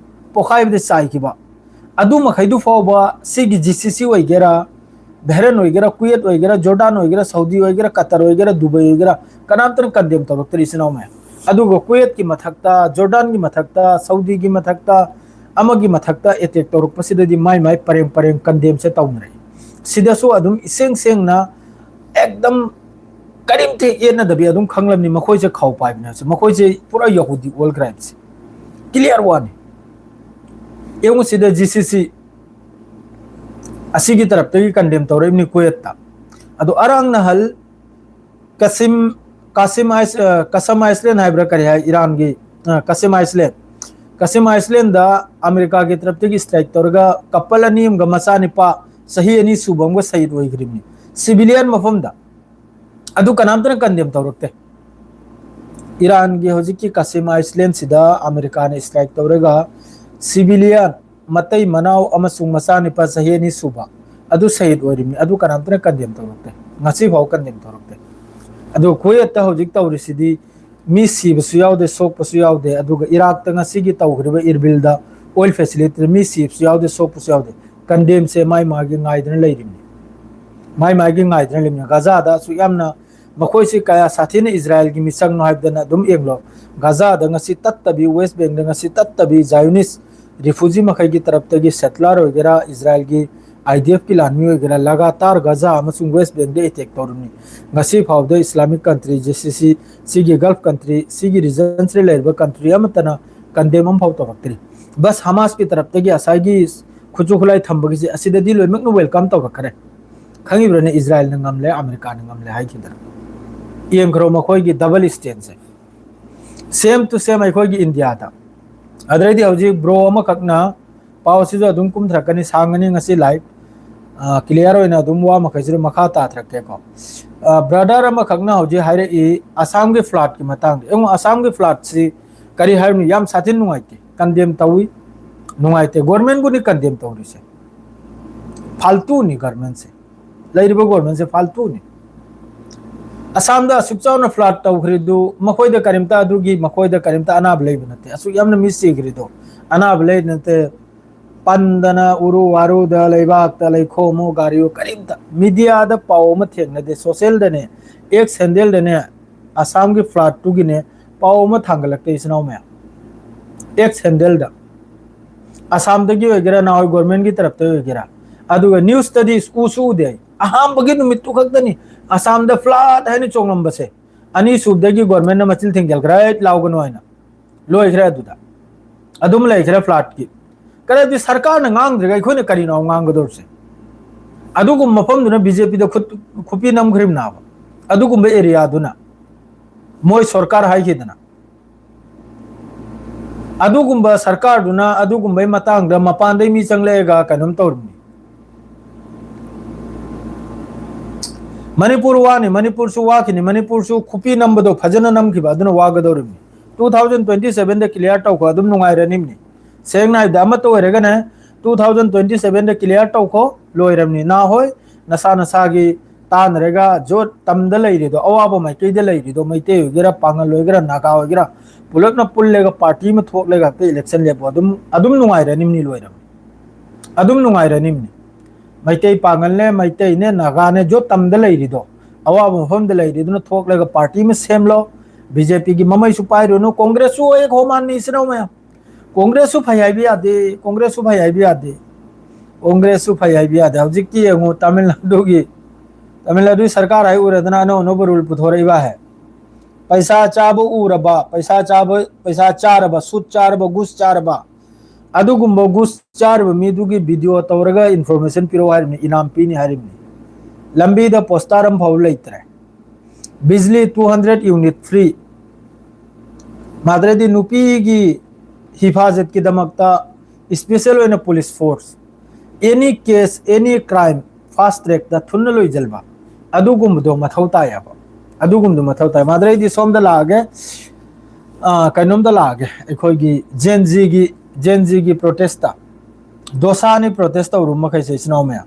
ꯄꯣꯈꯥꯏꯕꯗ ꯆꯥꯏꯈꯤꯕ ꯑꯗꯨ ꯃꯈꯩꯗꯨ ꯐꯥꯎꯕ ꯁꯤꯒꯤ G C C ꯑꯣꯏꯒꯦꯔꯥ, ꯕꯍꯔꯦꯟ ꯑꯣꯏꯒꯦꯔꯥ, ꯀꯨꯋꯦꯠ ꯑꯣꯏꯒꯦꯔꯥ, ꯖꯣꯔꯗꯥꯟ ꯑꯣꯏꯒꯦꯔꯥ, ꯁꯥꯎꯗꯤ ꯑꯣꯏꯒꯦꯔꯥ, ꯀꯇꯔ ꯑꯣꯏꯒꯦꯔꯥ, ꯗꯨꯕꯩ ꯑꯣꯏꯒꯦꯔꯥ, ꯀꯅꯥꯝꯇꯅ condemn ꯇꯧꯔꯛꯇ꯭ꯔꯤ ꯏꯆꯤꯟ ꯏꯅꯥꯎ ꯃꯌꯥꯝ꯫ ꯑꯗꯨꯒ ꯀꯨꯋꯦꯠꯀꯤ ꯃꯊꯛꯇ, ꯖꯣꯔꯗꯥꯟꯒꯤ ꯃꯊꯛꯇ, ꯁꯥꯎꯗꯤꯒꯤ ꯃꯊꯛꯇ, ꯑꯃꯒꯤ ꯃꯊꯛꯇ attack ꯇꯧꯔꯛꯄꯁꯤꯗꯗꯤ ꯃꯥꯏ ꯃꯥꯏ ꯄꯔꯦꯡ ꯄꯔꯦꯡ condemnꯁꯦ ꯇꯧꯅꯔꯛꯏ꯫ ꯁꯤꯗꯁꯨ ꯑꯗꯨꯝ ꯏꯁꯦꯡ ꯁꯦꯡꯅ ꯑꯦꯛꯗꯝ ꯀꯔꯤꯝꯇ ꯌꯦꯠꯅꯗꯕꯤ ꯑꯗꯨꯝ ꯈꯪꯂꯝꯅꯤ ꯃꯈꯣꯏꯁꯦ ꯈꯥꯎ ꯄꯥꯏꯕꯅꯦ ꯍꯥꯏꯕꯁꯦ꯫ ꯃꯈꯣꯏꯁꯦ ꯄꯨꯔꯥ ꯌꯍꯨꯗꯤ ꯑꯣꯏꯈ꯭ꯔꯦ ꯍꯥꯏꯕꯁꯦ clear ꯋꯥꯅꯤ꯫ ꯌꯦꯡꯉꯨ ꯁꯤꯗ G C C ꯑꯁꯤꯒꯤ ꯇꯔꯞꯇꯒꯤ condemn ꯇꯧꯔꯛꯏꯕꯅꯤ ꯀꯨꯋꯦꯠꯇ꯫ ꯑꯗꯣ ꯑꯔꯥꯡ ꯅꯍꯜ ꯀꯁꯤꯝ, ꯀꯥꯁꯤꯝ ꯑꯥꯏꯁ-, ꯑ, ꯀꯁꯝ ꯑꯥꯏꯁꯂꯦꯟ ꯍꯥꯏꯕ꯭ꯔꯥ ꯀꯔꯤ ꯍꯥꯏ ꯏꯔꯥꯟꯒꯤ, ꯑ, ꯀꯁꯤꯝ ꯑꯥꯏꯁꯂꯦꯟ, ꯀꯁꯤꯝ ꯑꯥꯏꯁꯂꯦꯟꯗ ꯑꯃꯦꯔꯤꯀꯥꯒꯤ ꯇꯔꯞꯇꯒꯤ strike ꯇꯧꯔꯒ couple ꯑꯅꯤ ꯑꯃꯒ ꯃꯆꯥꯅꯤꯄꯥ ꯆꯍꯤ ꯑꯅꯤ ꯁꯨꯕ ꯑꯃꯒ ꯁꯍꯤꯗ ꯑꯣꯏꯈ꯭ꯔꯤꯕꯅꯤ civilian ꯃꯐꯝꯗ꯫ ꯑꯗꯨ ꯀꯅꯥꯝꯇꯅ condemn ꯇꯧꯔꯛꯇꯦ꯫ ꯏꯔꯥꯟꯒꯤ ꯍꯧꯖꯤꯛꯀꯤ ꯀꯥꯁꯤꯝ ꯑꯥꯏꯁꯂꯦꯟꯁꯤꯗ ꯑꯃꯦꯔꯤꯀꯥꯅ strike ꯇꯧꯔꯒ civilian ꯃꯇꯩ ꯃꯅꯥꯎ ꯑꯃꯁꯨꯡ ꯃꯆꯥꯅꯤꯄꯥ ꯆꯍꯤ ꯑꯅꯤ ꯁꯨꯕ ꯑꯗꯨ ꯁꯍꯤꯗ ꯑꯣꯏꯔꯤꯕꯅꯤ꯫ ꯑꯗꯨ ꯀꯅꯥꯝꯇꯅ condemn ꯇꯧꯔꯛꯇꯦ, ꯉꯁꯤ ꯐꯥꯎ condemn ꯇꯧꯔꯛꯇꯦ꯫ ꯑꯗꯨ ꯀꯨꯋꯦꯠꯇ ꯍꯧꯖꯤꯛ ꯇꯧꯔꯤꯁꯤꯗꯤ ꯃꯤ ꯁꯤꯕꯁꯨ ꯌꯥꯎꯗꯦ, ꯁꯣꯛꯄꯁꯨ ꯌꯥꯎꯗꯦ꯫ ꯑꯗꯨꯒ ꯏꯔꯥꯛꯇ ꯉꯁꯤꯒꯤ ꯇꯧꯈ꯭ꯔꯤꯕ ꯏꯔꯕꯤꯜꯗ oil facilityꯗ ꯃꯤ ꯁꯤꯕꯁꯨ ꯌꯥꯎꯗꯦ, ꯁꯣꯛꯄꯁꯨ ꯌꯥꯎꯗꯦ꯫ Condemnꯁꯦ ꯃꯥꯏ ꯃꯥꯒꯤ ꯉꯥꯏꯗꯅ ꯂꯩꯔꯤꯕꯅꯤ, ꯃꯥꯏ ꯃꯥꯒꯤ ꯉꯥꯏꯗꯅ ꯂꯩꯔꯤꯕꯅꯤ꯫ ꯒꯥꯖꯥꯗ ꯑꯁꯨꯛ ꯌꯥꯝꯅ ꯃꯈꯣꯏꯁꯤ ꯀꯌꯥ ꯁꯥꯊꯤꯅ ꯏꯖꯔꯥꯏꯜꯒꯤ ꯃꯤꯆꯪꯅꯣ ꯍꯥꯏꯕꯗꯅ ꯑꯗꯨꯝ ꯌꯦꯡꯂꯣ꯫ ꯒꯥꯖꯥꯗ ꯉꯁꯤ ꯇꯠꯇꯕꯤ, West Bankꯗ ꯉꯁꯤ ꯇꯠꯇꯕꯤ Zionist refugee ꯃꯈꯩꯒꯤ ꯇꯔꯞꯇꯒꯤ settler ꯑꯣꯏꯒꯦꯔꯥ, ꯏꯖꯔꯥꯏꯜꯒꯤ ꯑꯥꯏ ꯗꯤ ꯑꯦꯐꯀꯤ ꯂꯥꯟꯃꯤ ꯑꯣꯏꯒꯦꯔꯥ, ꯂꯒꯥꯇꯥꯔ ꯒꯖꯥ ꯑꯃꯁꯨꯡ ꯋꯦꯁ ꯕꯦꯡꯗ ꯑꯦꯇꯦꯛ ꯇꯧꯔꯝꯃꯤ꯫ ꯉꯁꯤ ꯐꯥꯎꯗ ꯏꯁꯂꯥꯃꯤꯛ ꯀꯟꯇ꯭ꯔꯤ, ꯖꯤ ꯁꯤ ꯁꯤ, ꯁꯤꯒꯤ ꯒꯜꯐ ꯀꯟꯇ꯭ꯔꯤ, ꯁꯤꯒꯤ ꯔꯤꯖꯟꯁꯤꯗ ꯂꯩꯔꯤꯕ ꯀꯟꯇ꯭ꯔꯤ ꯑꯃꯠꯇꯅ ꯀꯟꯗꯦꯝ ꯑꯃꯐꯥꯎ ꯇꯧꯔꯛꯇ꯭ꯔꯤ꯫ ꯕꯁ ꯍꯃꯥꯁꯀꯤ ꯇꯔꯞꯇꯒꯤ ꯉꯁꯥꯏꯒꯤ ꯈꯨꯠꯁꯨ ꯈꯨꯠꯂꯥꯏ ꯊꯝꯕꯒꯤꯁꯦ ꯑꯁꯤꯗꯗꯤ ꯂꯣꯏꯅꯃꯛꯅ ꯋꯦꯜꯀꯝ ꯇꯧꯔꯛꯈ꯭ꯔꯦ꯫ ꯈꯪꯉꯤꯕ꯭ꯔꯅꯦ? ꯏꯖꯔꯥꯏꯜꯅ ꯉꯝꯂꯦ, ꯑꯃꯦꯔꯤꯀꯥꯅ ꯉꯝꯂꯦ ꯍꯥꯏꯈꯤꯗꯅ꯫ ꯌꯦꯡꯈ꯭ꯔꯣ ꯃꯈꯣꯏꯒꯤ ꯗꯕꯜ ꯁ꯭ꯇꯦꯟꯁꯦ꯫ ꯁꯦꯝ ꯇꯨ ꯁꯦꯝ ꯑꯩꯈꯣꯏꯒꯤ ꯏꯟꯗꯤꯌꯥꯗ꯫ ꯑꯗꯩꯗꯤ ꯍꯧꯖꯤꯛ ꯕ꯭ꯔꯣ ꯑꯃꯈꯛꯅ, ꯄꯥꯎ ꯑꯁꯤꯁꯨ ꯑꯗꯨꯝ ꯀꯨꯝꯊꯔꯛꯀꯅꯤ, ꯁꯥꯡꯒꯅꯤ, ꯉꯁꯤ ꯂꯥꯏꯚ ꯀ꯭ꯂꯤꯌꯥꯔ ꯑꯣꯏꯅ ꯑꯗꯨꯝ ꯋꯥ ꯃꯈꯩꯁꯤꯗ ꯃꯈꯥ ꯇꯥꯊꯔꯛꯀꯦꯀꯣ꯫ ꯕ꯭ꯔꯗꯔ ꯑꯃꯈꯛꯅ ꯍꯧꯖꯤꯛ ꯍꯥꯏꯔꯛꯏ ꯑꯁꯥꯝꯒꯤ ꯐ꯭ꯂꯥꯠꯀꯤ ꯃꯇꯥꯡꯗ꯫ ꯌꯦꯡꯉꯣ, ꯑꯁꯥꯝꯒꯤ ꯐ꯭ꯂꯥꯠꯁꯤ ꯀꯔꯤ ꯍꯥꯏꯔꯨꯅꯤ, ꯌꯥꯝ ꯁꯥꯊꯤꯅ ꯅꯨꯡꯉꯥꯏꯇꯦ, ꯀꯟꯗꯦꯝ ꯇꯧꯏ, ꯅꯨꯡꯉꯥꯏꯇꯦ꯫ ꯒꯣꯔꯃꯦꯟꯕꯨꯅꯤ ꯀꯟꯗꯦꯝ ꯇꯧꯔꯤꯁꯦ, ꯐꯥꯜꯇꯨꯅꯤ ꯒꯣꯔꯃꯦꯟꯁꯦ, ꯂꯩꯔꯤꯕ ꯒꯣꯔꯃꯦꯟꯁꯦ ꯐꯥꯜꯇꯨꯅꯤ꯫ ꯑꯁꯥꯝꯗ ꯑꯁꯨꯛ ꯆꯥꯎꯅ ꯐ꯭ꯂꯥꯠ ꯇꯧꯈ꯭ꯔꯤꯗꯨ ꯃꯈꯣꯏꯗ ꯀꯔꯤꯝꯇ, ꯑꯗꯨꯒꯤ ꯃꯈꯣꯏꯗ ꯀꯔꯤꯝꯇ ꯑꯅꯥꯕ ꯂꯩꯕ ꯅꯠꯇꯦ, ꯑꯁꯨꯛ ꯌꯥꯝꯅ ꯃꯤ ꯁꯤꯈ꯭ꯔꯤꯗꯣ ꯑꯅꯥꯕ ꯂꯩ ꯅꯠꯇꯦ꯫ ꯄꯟꯗꯅ ꯎꯔꯨ ꯋꯥꯔꯨꯗ, ꯂꯩꯕꯥꯛꯇ, ꯂꯩꯈꯣꯝꯃꯨ, ꯒꯥꯔꯤꯌꯨ, ꯀꯔꯤꯝꯇ ꯃꯤꯗꯤꯌꯥꯗ ꯄꯥꯎ ꯑꯃ ꯊꯦꯡꯅꯗꯦ, ꯁꯣꯁꯦꯜꯗꯅꯦ, ꯑꯦꯛꯁ ꯍꯦꯟꯗꯦꯜꯗꯅꯦ, ꯑꯁꯥꯝꯒꯤ ꯐ꯭ꯂꯥꯠꯇꯨꯒꯤꯅꯦ ꯄꯥꯎ ꯑꯃ ꯊꯥꯡꯒꯠꯂꯛꯇꯦ, ꯏꯆꯤꯟ ꯏꯅꯥꯎ ꯃꯌꯥꯝ꯫ ꯑꯦꯛꯁ ꯍꯦꯟꯗꯦꯜꯗ, ꯑꯁꯥꯝꯗꯒꯤ ꯑꯣꯏꯒꯦꯔꯥ, ꯅꯍꯥꯟꯋꯥꯏ ꯒꯣꯔꯃꯦꯟꯒꯤ ꯇꯔꯞꯇ ꯑꯣꯏꯒꯦꯔꯥ, ꯑꯗꯨꯒ ꯅ꯭ꯌꯨꯁꯇꯗꯤ ꯎꯁꯨ ꯎꯗꯦ ꯑꯩ꯫ ꯑꯍꯥꯟꯕꯒꯤ ꯅꯨꯃꯤꯠꯇꯨ ꯈꯛꯇꯅꯤ ꯑꯁꯥꯝꯗ ꯐ꯭ꯂꯥꯠ ꯍꯥꯏꯅ ꯆꯣꯡꯂꯝꯕꯁꯦ꯫ ꯑꯅꯤꯁꯨꯕꯗꯒꯤ ꯒꯣꯔꯃꯦꯟꯅ ꯃꯆꯤꯟ ꯊꯦꯡꯖꯤꯜꯈ꯭ꯔꯦ, "ꯍꯦꯠ ꯂꯥꯎꯒꯅꯨ" ꯍꯥꯏꯅ꯫ ꯂꯣꯏꯈ꯭ꯔꯦ ꯑꯗꯨꯗ꯫ ꯑꯗꯨꯝ ꯂꯩꯈ꯭ꯔꯦ ꯐ꯭ꯂꯥꯠꯀꯤ꯫ ꯀꯔꯤꯗꯤ ꯁꯔꯀꯥꯔꯅ ꯉꯥꯡꯗ꯭ꯔꯒ ꯑꯩꯈꯣꯏꯅ ꯀꯔꯤꯅꯣ ꯉꯥꯡꯒꯗꯧꯔꯤꯁꯦ? ꯑꯗꯨꯒꯨꯝꯕ ꯃꯐꯝꯗꯨꯅ ꯕꯤ ꯖꯦ ꯄꯤꯗ ꯈꯨꯠ, ꯈꯨꯠꯄꯤ ꯅꯝꯈ꯭ꯔꯤꯕꯅꯦꯕ꯫ ꯑꯗꯨꯒꯨꯝꯕ ꯑꯦꯔꯤꯌꯥꯗꯨꯅ꯫ ꯃꯣꯏ ꯁꯔꯀꯥꯔ ꯍꯥꯏꯈꯤꯗꯅ꯫ ꯑꯗꯨꯒꯨꯝꯕ ꯁꯔꯀꯥꯔꯗꯨꯅ ꯑꯗꯨꯒꯨꯝꯕꯩ ꯃꯇꯥꯡꯗ ꯃꯄꯥꯟꯗꯩ ꯃꯤ ꯆꯪꯂꯛꯑꯒ ꯀꯩꯅꯣꯝ ꯇꯧꯔꯤꯕꯅꯤ꯫ ꯃꯅꯤꯄꯨꯔ ꯋꯥꯅꯤ, ꯃꯅꯤꯄꯨꯔꯁꯨ ꯋꯥꯈꯤꯅꯤ, ꯃꯅꯤꯄꯨꯔꯁꯨ ꯈꯨꯄꯤ ꯅꯝꯕꯗꯣ ꯐꯖꯅ ꯅꯝꯈꯤꯕ ꯑꯗꯨꯅ ꯋꯥꯒꯗꯧꯔꯤꯕꯅꯤ꯫ Two thousand twenty seven ꯗ clear ꯇꯧꯈꯣ, ꯑꯗꯨꯝ ꯅꯨꯡꯉꯥꯏꯔꯅꯤꯕꯅꯤ꯫ ꯁꯦꯡꯅ ꯍꯥꯏꯕꯗ ꯑꯃꯠꯇ ꯑꯣꯏꯔꯒꯅꯦ, two thousand twenty seven ꯗ clear ꯇꯧꯈꯣ, ꯂꯣꯏꯔꯕꯅꯤ꯫ ꯅꯍꯥ ꯍꯣꯏ, ꯅꯁꯥ ꯅꯁꯥꯒꯤ ꯇꯥꯟꯅꯔꯒ ꯖꯣꯠ ꯇꯝꯗ ꯂꯩꯔꯤꯗꯣ, ꯑꯋꯥꯕ ꯃꯥꯏꯀꯩꯗ ꯂꯩꯔꯤꯗꯣ, ꯃꯩꯇꯩ ꯑꯣꯏꯒꯦꯔꯥ, ꯄꯥꯉꯜ ꯑꯣꯏꯒꯦꯔꯥ, ꯅꯥꯒꯥ ꯑꯣꯏꯒꯦꯔꯥ, ꯄꯨꯂꯞꯅ ꯄꯨꯜꯂꯒ ꯄꯥꯔꯇꯤ ꯑꯃ ꯊꯣꯛꯂꯒ ꯍꯦꯛꯇ ꯏꯂꯦꯛꯁꯟ ꯂꯦꯞꯄꯣ, ꯑꯗꯨꯝ, ꯑꯗꯨꯝ ꯅꯨꯡꯉꯥꯏꯔꯅꯤꯕꯅꯤ, ꯂꯣꯏꯔꯕꯅꯤ꯫ ꯑꯗꯨꯝ ꯅꯨꯡꯉꯥꯏꯔꯅꯤꯕꯅꯤ꯫ ꯃꯩꯇꯩ ꯄꯥꯉꯜꯅꯦ, ꯃꯩꯇꯩꯅꯦ, ꯅꯥꯒꯥꯅꯦ, ꯖꯣꯠ ꯇꯝꯗ ꯂꯩꯔꯤꯗꯣ, ꯑꯋꯥꯕ ꯃꯐꯝꯗ ꯂꯩꯔꯤꯗꯨꯅ ꯊꯣꯛꯂꯒ ꯄꯥꯔꯇꯤ ꯑꯃ ꯁꯦꯝꯂꯣ꯫ ꯕꯤ ꯖꯦ ꯄꯤꯒꯤ ꯃꯃꯩꯁꯨ ꯄꯥꯏꯔꯨꯅꯨ, ꯀꯣꯡꯒ꯭ꯔꯦꯁꯁꯨ ꯑꯣꯏ ꯍꯣꯃꯥꯟꯅꯤ, ꯏꯆꯤꯟ ꯏꯅꯥꯎ ꯃꯌꯥꯝ꯫ ꯀꯣꯡꯒ꯭ꯔꯦꯁꯁꯨ ꯐꯩ ꯍꯥꯏꯕ ꯌꯥꯗꯦ, ꯀꯣꯡꯒ꯭ꯔꯦꯁꯁꯨ ꯐꯩ ꯍꯥꯏꯕ ꯌꯥꯗꯦ꯫ ꯀꯣꯡꯒ꯭ꯔꯦꯁꯁꯨ ꯐꯩ ꯍꯥꯏꯕ ꯌꯥꯗꯦ꯫ ꯍꯧꯖꯤꯛꯇꯤ ꯌꯦꯡꯉꯨ, ꯇꯥꯃꯤꯜ ꯅꯥꯗꯨꯒꯤ, ꯇꯥꯃꯤꯜ ꯅꯥꯗꯨꯒꯤ ꯁꯔꯀꯥꯔ ꯍꯥꯏ ꯎꯔꯗꯅ ꯑꯅꯧ ꯑꯅꯧꯕ ꯔꯨꯜ ꯄꯨꯊꯣꯔꯛꯏꯕ ꯍꯥꯏ꯫ ꯄꯩꯁꯥ ꯆꯥꯕ ꯎꯔꯕ, ꯄꯩꯁꯥ ꯆꯥꯕ, ꯄꯩꯁꯥ ꯆꯥꯔꯕ, ꯁꯨꯠ ꯆꯥꯔꯕ, ꯒꯨꯁ ꯆꯥꯔꯕ, ꯑꯗꯨꯒꯨꯝꯕ ꯒꯨꯁ ꯆꯥꯔꯤꯕ ꯃꯤꯗꯨꯒꯤ ꯚꯤꯗꯤꯑꯣ ꯇꯧꯔꯒ ꯏꯟꯐꯣꯔꯃꯦꯁꯟ ꯄꯤꯔꯛꯑꯣ ꯍꯥꯏꯔꯤꯕꯅꯤ, ꯏꯅꯥꯝ ꯄꯤꯅꯤ ꯍꯥꯏꯔꯤꯕꯅꯤ꯫ ꯂꯝꯕꯤꯗ ꯄꯣꯁꯇꯔ ꯑꯃꯐꯥꯎ ꯂꯩꯇ꯭ꯔꯦ꯫ ꯕꯤꯖꯂꯤ two hundred unit free꯫ ꯃꯥꯗ꯭ꯔꯗꯤ ꯅꯨꯄꯤꯒꯤ ꯍꯤꯐꯥꯖꯠꯀꯤꯗꯃꯛꯇ ꯏꯁꯄꯤꯁꯦꯜ ꯑꯣꯏꯅ ꯄꯨꯂꯤꯁ ꯐꯣꯔꯁ, ꯑꯦꯅꯤ ꯀꯦꯁ, ꯑꯦꯅꯤ ꯀ꯭ꯔꯥꯏꯝ ꯐꯥꯁ ꯇ꯭ꯔꯦꯛꯇ ꯊꯨꯅ ꯂꯣꯏꯁꯤꯟꯕ, ꯑꯗꯨꯒꯨꯝꯕꯗꯣ ꯃꯊꯧ ꯇꯥꯏꯌꯦꯕ꯫ ꯑꯗꯨꯒꯨꯝꯕꯗꯣ ꯃꯊꯧ ꯇꯥꯏ꯫ ꯃꯥꯗ꯭ꯔꯗꯤ ꯁꯣꯝꯗ ꯂꯥꯛꯑꯒꯦ, ꯑ, ꯀꯩꯅꯣꯝꯗ ꯂꯥꯛꯑꯒꯦ꯫ ꯑꯩꯈꯣꯏꯒꯤ ꯖꯦꯟ ꯖꯤꯒꯤ, ꯖꯦꯟ ꯖꯤꯒꯤ ꯄ꯭ꯔꯣꯇꯦꯁꯇ, ꯗꯣꯁꯥꯅꯤ ꯄ꯭ꯔꯣꯇꯦꯁ ꯇꯧꯔꯨꯕ ꯃꯈꯩꯁꯦ, ꯏꯆꯤꯟ ꯏꯅꯥꯎ ꯃꯌꯥꯝ,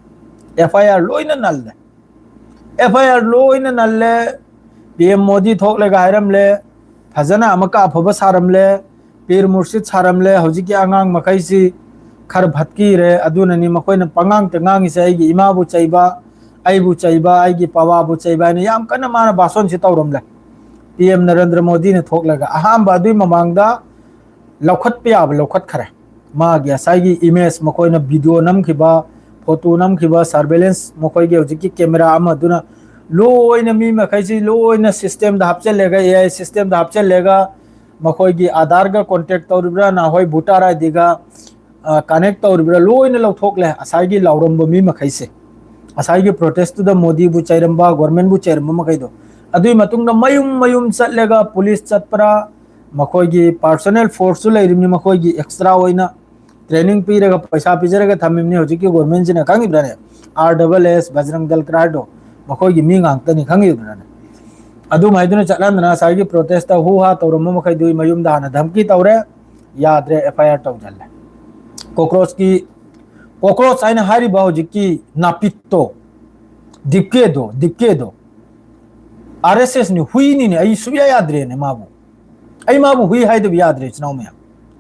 ꯑꯦꯐ ꯑꯥꯏ ꯑꯥꯔ ꯂꯣꯏꯅ ꯅꯜꯂꯦ꯫ ꯑꯦꯐ ꯑꯥꯏ ꯑꯥꯔ ꯂꯣꯏꯅ ꯅꯜꯂꯦ꯫ ꯄꯤ ꯑꯦꯝ ꯃꯣꯗꯤ ꯊꯣꯛꯂꯒ ꯍꯥꯏꯔꯝꯂꯦ, ꯐꯖꯅ ꯑꯃꯨꯛꯀ ꯑꯐꯕ ꯁꯥꯔꯝꯂꯦ, ꯄꯤꯔ ꯃꯨꯔꯁꯤꯠ ꯁꯥꯔꯝꯂꯦ꯫ ꯍꯧꯖꯤꯛꯀꯤ ꯑꯉꯥꯡ ꯃꯈꯩꯁꯤ ꯈꯔ ꯐꯠꯀꯤꯔꯦ꯫ ꯑꯗꯨꯅꯅꯤ ꯃꯈꯣꯏꯅ ꯄꯉꯥꯡꯇ ꯉꯥꯡꯉꯤꯁꯦ, "ꯑꯩꯒꯤ ꯏꯃꯥꯕꯨ ꯆꯩꯕ, ꯑꯩꯕꯨ ꯆꯩꯕ, ꯑꯩꯒꯤ ꯄꯋꯥꯕꯨ ꯆꯩꯕ" ꯍꯥꯏꯅ ꯌꯥꯝ ꯀꯟꯅ ꯃꯥꯅ ꯚꯥꯁꯣꯟꯁꯤ ꯇꯧꯔꯝꯂꯦ꯫ ꯄꯤ ꯑꯦꯝ ꯅꯔꯦꯟꯗ꯭ꯔ ꯃꯣꯗꯤꯅ ꯊꯣꯛꯂꯒ ꯑꯍꯥꯟꯕ, ꯑꯗꯨꯏ ꯃꯃꯥꯡꯗ ꯂꯧꯈꯠꯄ ꯌꯥꯕ ꯂꯧꯈꯠꯈ꯭ꯔꯦ꯫ ꯃꯥꯒꯤ ꯉꯁꯥꯏꯒꯤ ꯏꯃꯦꯖ, ꯃꯈꯣꯏꯅ ꯚꯤꯗꯤꯑꯣ ꯅꯝꯈꯤꯕ, ꯐꯣꯇꯣ ꯅꯝꯈꯤꯕ, ꯁꯔꯚꯦꯂꯦꯟꯁ, ꯃꯈꯣꯏꯒꯤ ꯍꯧꯖꯤꯛꯀꯤ ꯀꯦꯃꯦꯔꯥ ꯑꯃꯗꯨꯅ ꯂꯣꯏꯅ, ꯃꯤ ꯃꯈꯩꯁꯤ ꯂꯣꯏꯅ ꯁꯤꯁꯇꯦꯝꯗ ꯍꯥꯞꯆꯤꯜꯂꯦꯒ, ꯑꯦ ꯑꯥꯏ ꯁꯤꯁꯇꯦꯝꯗ ꯍꯥꯞꯆꯤꯜꯂꯦꯒ, ꯃꯈꯣꯏꯒꯤ ꯑꯥꯙꯥꯔꯒ ꯀꯣꯟꯇꯦꯛ ꯇꯧꯔꯤꯕ꯭ꯔꯥ, ꯅꯍꯣꯏ ꯚꯣꯇꯔ ꯑꯥꯏ ꯗꯤꯒ ꯀꯅꯦꯛ ꯇꯧꯔꯤꯕ꯭ꯔꯥ, ꯂꯣꯏꯅ ꯂꯧꯊꯣꯛꯂꯦ ꯉꯁꯥꯏꯒꯤ ꯂꯥꯎꯔꯝꯕ ꯃꯤ ꯃꯈꯩꯁꯦ꯫ ꯉꯁꯥꯏꯒꯤ ꯄ꯭ꯔꯣꯇꯦꯁꯇꯨꯗ ꯃꯣꯗꯤꯕꯨ ꯆꯩꯔꯝꯕ, ꯒꯣꯔꯃꯦꯟꯕꯨ ꯆꯩꯔꯝꯕ ꯃꯈꯩꯗꯣ꯫ ꯑꯗꯨꯒꯤ ꯃꯇꯨꯡꯗ ꯃꯌꯨꯝ ꯃꯌꯨꯝ ꯆꯠꯂꯒ ꯄꯨꯂꯤꯁ ꯆꯠꯄ꯭ꯔꯥ, ꯃꯈꯣꯏꯒꯤ ꯄꯥꯔꯁꯣꯅꯦꯜ ꯐꯣꯔꯁꯁꯨ ꯂꯩꯔꯤꯕꯅꯤ, ꯃꯈꯣꯏꯒꯤ ꯑꯦꯛꯁꯇ꯭ꯔꯥ ꯑꯣꯏꯅ ꯇ꯭ꯔꯦꯅꯤꯡ ꯄꯤꯔꯒ ꯄꯩꯁꯥ ꯄꯤꯖꯔꯒ ꯊꯝꯃꯤꯕꯅꯤ ꯍꯧꯖꯤꯛꯀꯤ ꯒꯣꯔꯃꯦꯟꯁꯤꯅ, ꯈꯪꯉꯤꯕ꯭ꯔꯥꯅꯦ? ꯑꯥꯔ ꯗꯕꯜ ꯑꯦꯁ, ꯕꯖꯔꯪ ꯗꯜ ꯀ꯭ꯔꯥꯏꯗꯣ, ꯃꯈꯣꯏꯒꯤ ꯃꯤ ꯉꯥꯛꯇꯅꯤ, ꯈꯪꯉꯤꯕ꯭ꯔꯥꯅꯦ? ꯑꯗꯨꯃꯥꯏꯗꯨꯅ ꯆꯠꯍꯟꯗꯅ ꯉꯁꯥꯏꯒꯤ ꯄ꯭ꯔꯣꯇꯦꯁꯇ ꯍꯨ ꯍꯥ ꯇꯧꯔꯝꯕ ꯃꯈꯩꯗꯨꯒꯤ ꯃꯌꯨꯝꯗ ꯍꯥꯟꯅ ꯙꯝꯀꯤ ꯇꯧꯔꯦ, ꯌꯥꯗ꯭ꯔꯦ, ꯑꯦꯐ ꯑꯥꯏ ꯑꯥꯔ ꯇꯧꯁꯤꯜꯂꯦ꯫ ꯀꯣꯀ꯭ꯔꯣꯁꯀꯤ, ꯀꯣꯀ꯭ꯔꯣꯁ ꯍꯥꯏꯅ ꯍꯥꯏꯔꯤꯕ ꯍꯧꯖꯤꯛꯀꯤ ꯅꯥꯄꯤꯠꯇꯣ, ꯗꯤꯞꯀꯦꯗꯣ, ꯗꯤꯞꯀꯦꯗꯣ, ꯑꯥꯔ ꯑꯦꯁ ꯑꯦꯁꯅꯤ, ꯍꯨꯏꯅꯤꯅꯦ, ꯑꯩ ꯁꯨꯛꯌꯥ ꯌꯥꯗ꯭ꯔꯦꯅꯦ ꯃꯥꯕꯨ꯫ ꯑꯩ ꯃꯥꯕꯨ ꯍꯨꯏ ꯍꯥꯏꯗꯕ ꯌꯥꯗ꯭ꯔꯦ, ꯏꯆꯤꯟ ꯏꯅꯥꯎ ꯃꯌꯥꯝ꯫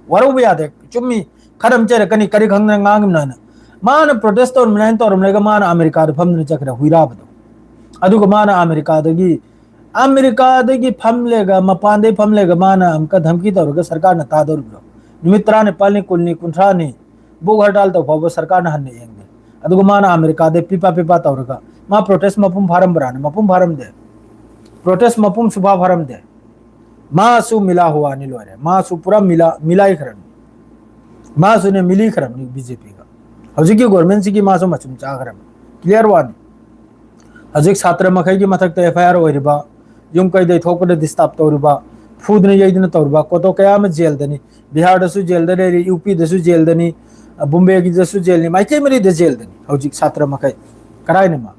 ꯋꯥꯔꯧꯕ ꯌꯥꯗꯦ꯫ ꯆꯨꯝꯃꯤ, ꯈꯔ ꯑꯃ ꯆꯩꯔꯛꯀꯅꯤ, ꯀꯔꯤ ꯈꯪꯗꯅ ꯉꯥꯡꯉꯤꯕꯅꯣ ꯍꯥꯏꯅ꯫ ꯃꯥꯅ ꯄ꯭ꯔꯣꯇꯦꯁ ꯇꯧꯔꯝꯂꯦ ꯍꯥꯏꯅ ꯇꯧꯔꯝꯂꯒ ꯃꯥꯅ ꯑꯃꯦꯔꯤꯀꯥꯗ ꯐꯝꯗꯨꯅ ꯆꯠꯈ꯭ꯔꯦ, ꯍꯨꯏꯔꯥꯕꯗꯣ꯫ ꯑꯗꯨꯒ ꯃꯥꯅ ꯑꯃꯦꯔꯤꯀꯥꯗꯒꯤ, ꯑꯃꯦꯔꯤꯀꯥꯗꯒꯤ ꯐꯝꯂꯦꯒ, ꯃꯄꯥꯟꯗꯒꯤ ꯐꯝꯂꯦꯒ ꯃꯥꯅ ꯑꯃꯨꯛꯀ ꯙꯝꯀꯤ ꯇꯧꯔꯒ ꯁꯔꯀꯥꯔꯅ ꯇꯥꯗꯧꯔꯤꯕ꯭ꯔꯣ? ꯅꯨꯃꯤꯠ ꯇꯔꯥꯅꯤꯄꯥꯜꯅꯤ, ꯀꯨꯟꯅꯤ, ꯀꯨꯟꯊ꯭ꯔꯥꯅꯤ, ꯚꯨꯛ ꯍꯔꯇꯥꯜ ꯇꯧ ꯐꯥꯎꯕ ꯁꯔꯀꯥꯔꯅ ꯍꯟꯅ ꯌꯦꯡꯗꯦ꯫ ꯑꯗꯨꯒ ꯃꯥꯅ ꯑꯃꯦꯔꯤꯀꯥꯗ ꯄꯤꯄꯥ ꯄꯤꯄꯥ ꯇꯧꯔꯒ ꯃꯥ protest ꯃꯄꯨꯡ ꯐꯥꯔꯝꯕ꯭ꯔꯥꯅ? ꯃꯄꯨꯡ ꯐꯥꯔꯝꯗꯦ꯫ Protest ꯃꯄꯨꯡ ꯁꯨꯐꯥ ꯐꯥꯔꯝꯗꯦ꯫ ꯃꯥꯁꯨ ꯃꯤꯂꯥ ꯍꯨꯋꯥꯅꯤ ꯂꯣꯏꯔꯦ꯫ ꯃꯥꯁꯨ ꯄꯨꯔꯥ ꯃꯤꯂꯥ, ꯃꯤꯂꯥꯏꯈ꯭ꯔꯕꯅꯤ꯫ ꯃꯥꯁꯨꯅꯦ ꯃꯤꯂꯤꯈ꯭ꯔꯕꯅꯤ ꯕꯤ ꯖꯦ ꯄꯤꯒ꯫ ꯍꯧꯖꯤꯛꯀꯤ ꯒꯣꯔꯃꯦꯟꯁꯤꯒꯤ ꯃꯥꯁꯨ ꯃꯆꯨꯝ ꯆꯥꯈ꯭ꯔꯕꯅꯤ꯫ Clear ꯋꯥꯅꯤ꯫ ꯍꯧꯖꯤꯛ ꯁꯥꯇ꯭ꯔ ꯃꯈꯩꯒꯤ ꯃꯊꯛꯇ ꯑꯦꯐ ꯑꯥꯏ ꯑꯥꯔ ꯑꯣꯏꯔꯤꯕ, ꯌꯨꯝ ꯀꯩꯗ ꯊꯣꯛꯄꯗ ꯗꯤꯁꯇꯔꯕ ꯇꯧꯔꯤꯕ, ꯐꯨꯗꯅ ꯌꯩꯗꯅ ꯇꯧꯔꯤꯕ ꯀꯣꯇꯣ ꯀꯌꯥ ꯑꯃ ꯖꯦꯜꯗꯅꯤ꯫ ꯕꯤꯍꯥꯔꯗꯁꯨ ꯖꯦꯜꯗ ꯂꯩꯔꯤ, ꯌꯨ ꯄꯤꯗꯁꯨ ꯖꯦꯜꯗꯅꯤ, ꯕꯣꯝꯕꯦꯒꯤꯗꯁꯨ ꯖꯦꯜꯅꯤ, ꯃꯥꯏꯀꯩ ꯃꯔꯤꯗ ꯖꯦꯜꯗꯅꯤ ꯍꯧꯖꯤꯛ ꯁꯥꯇ꯭ꯔ ꯃꯈꯩ꯫ ꯀꯔꯥꯏꯅ ꯃꯥ?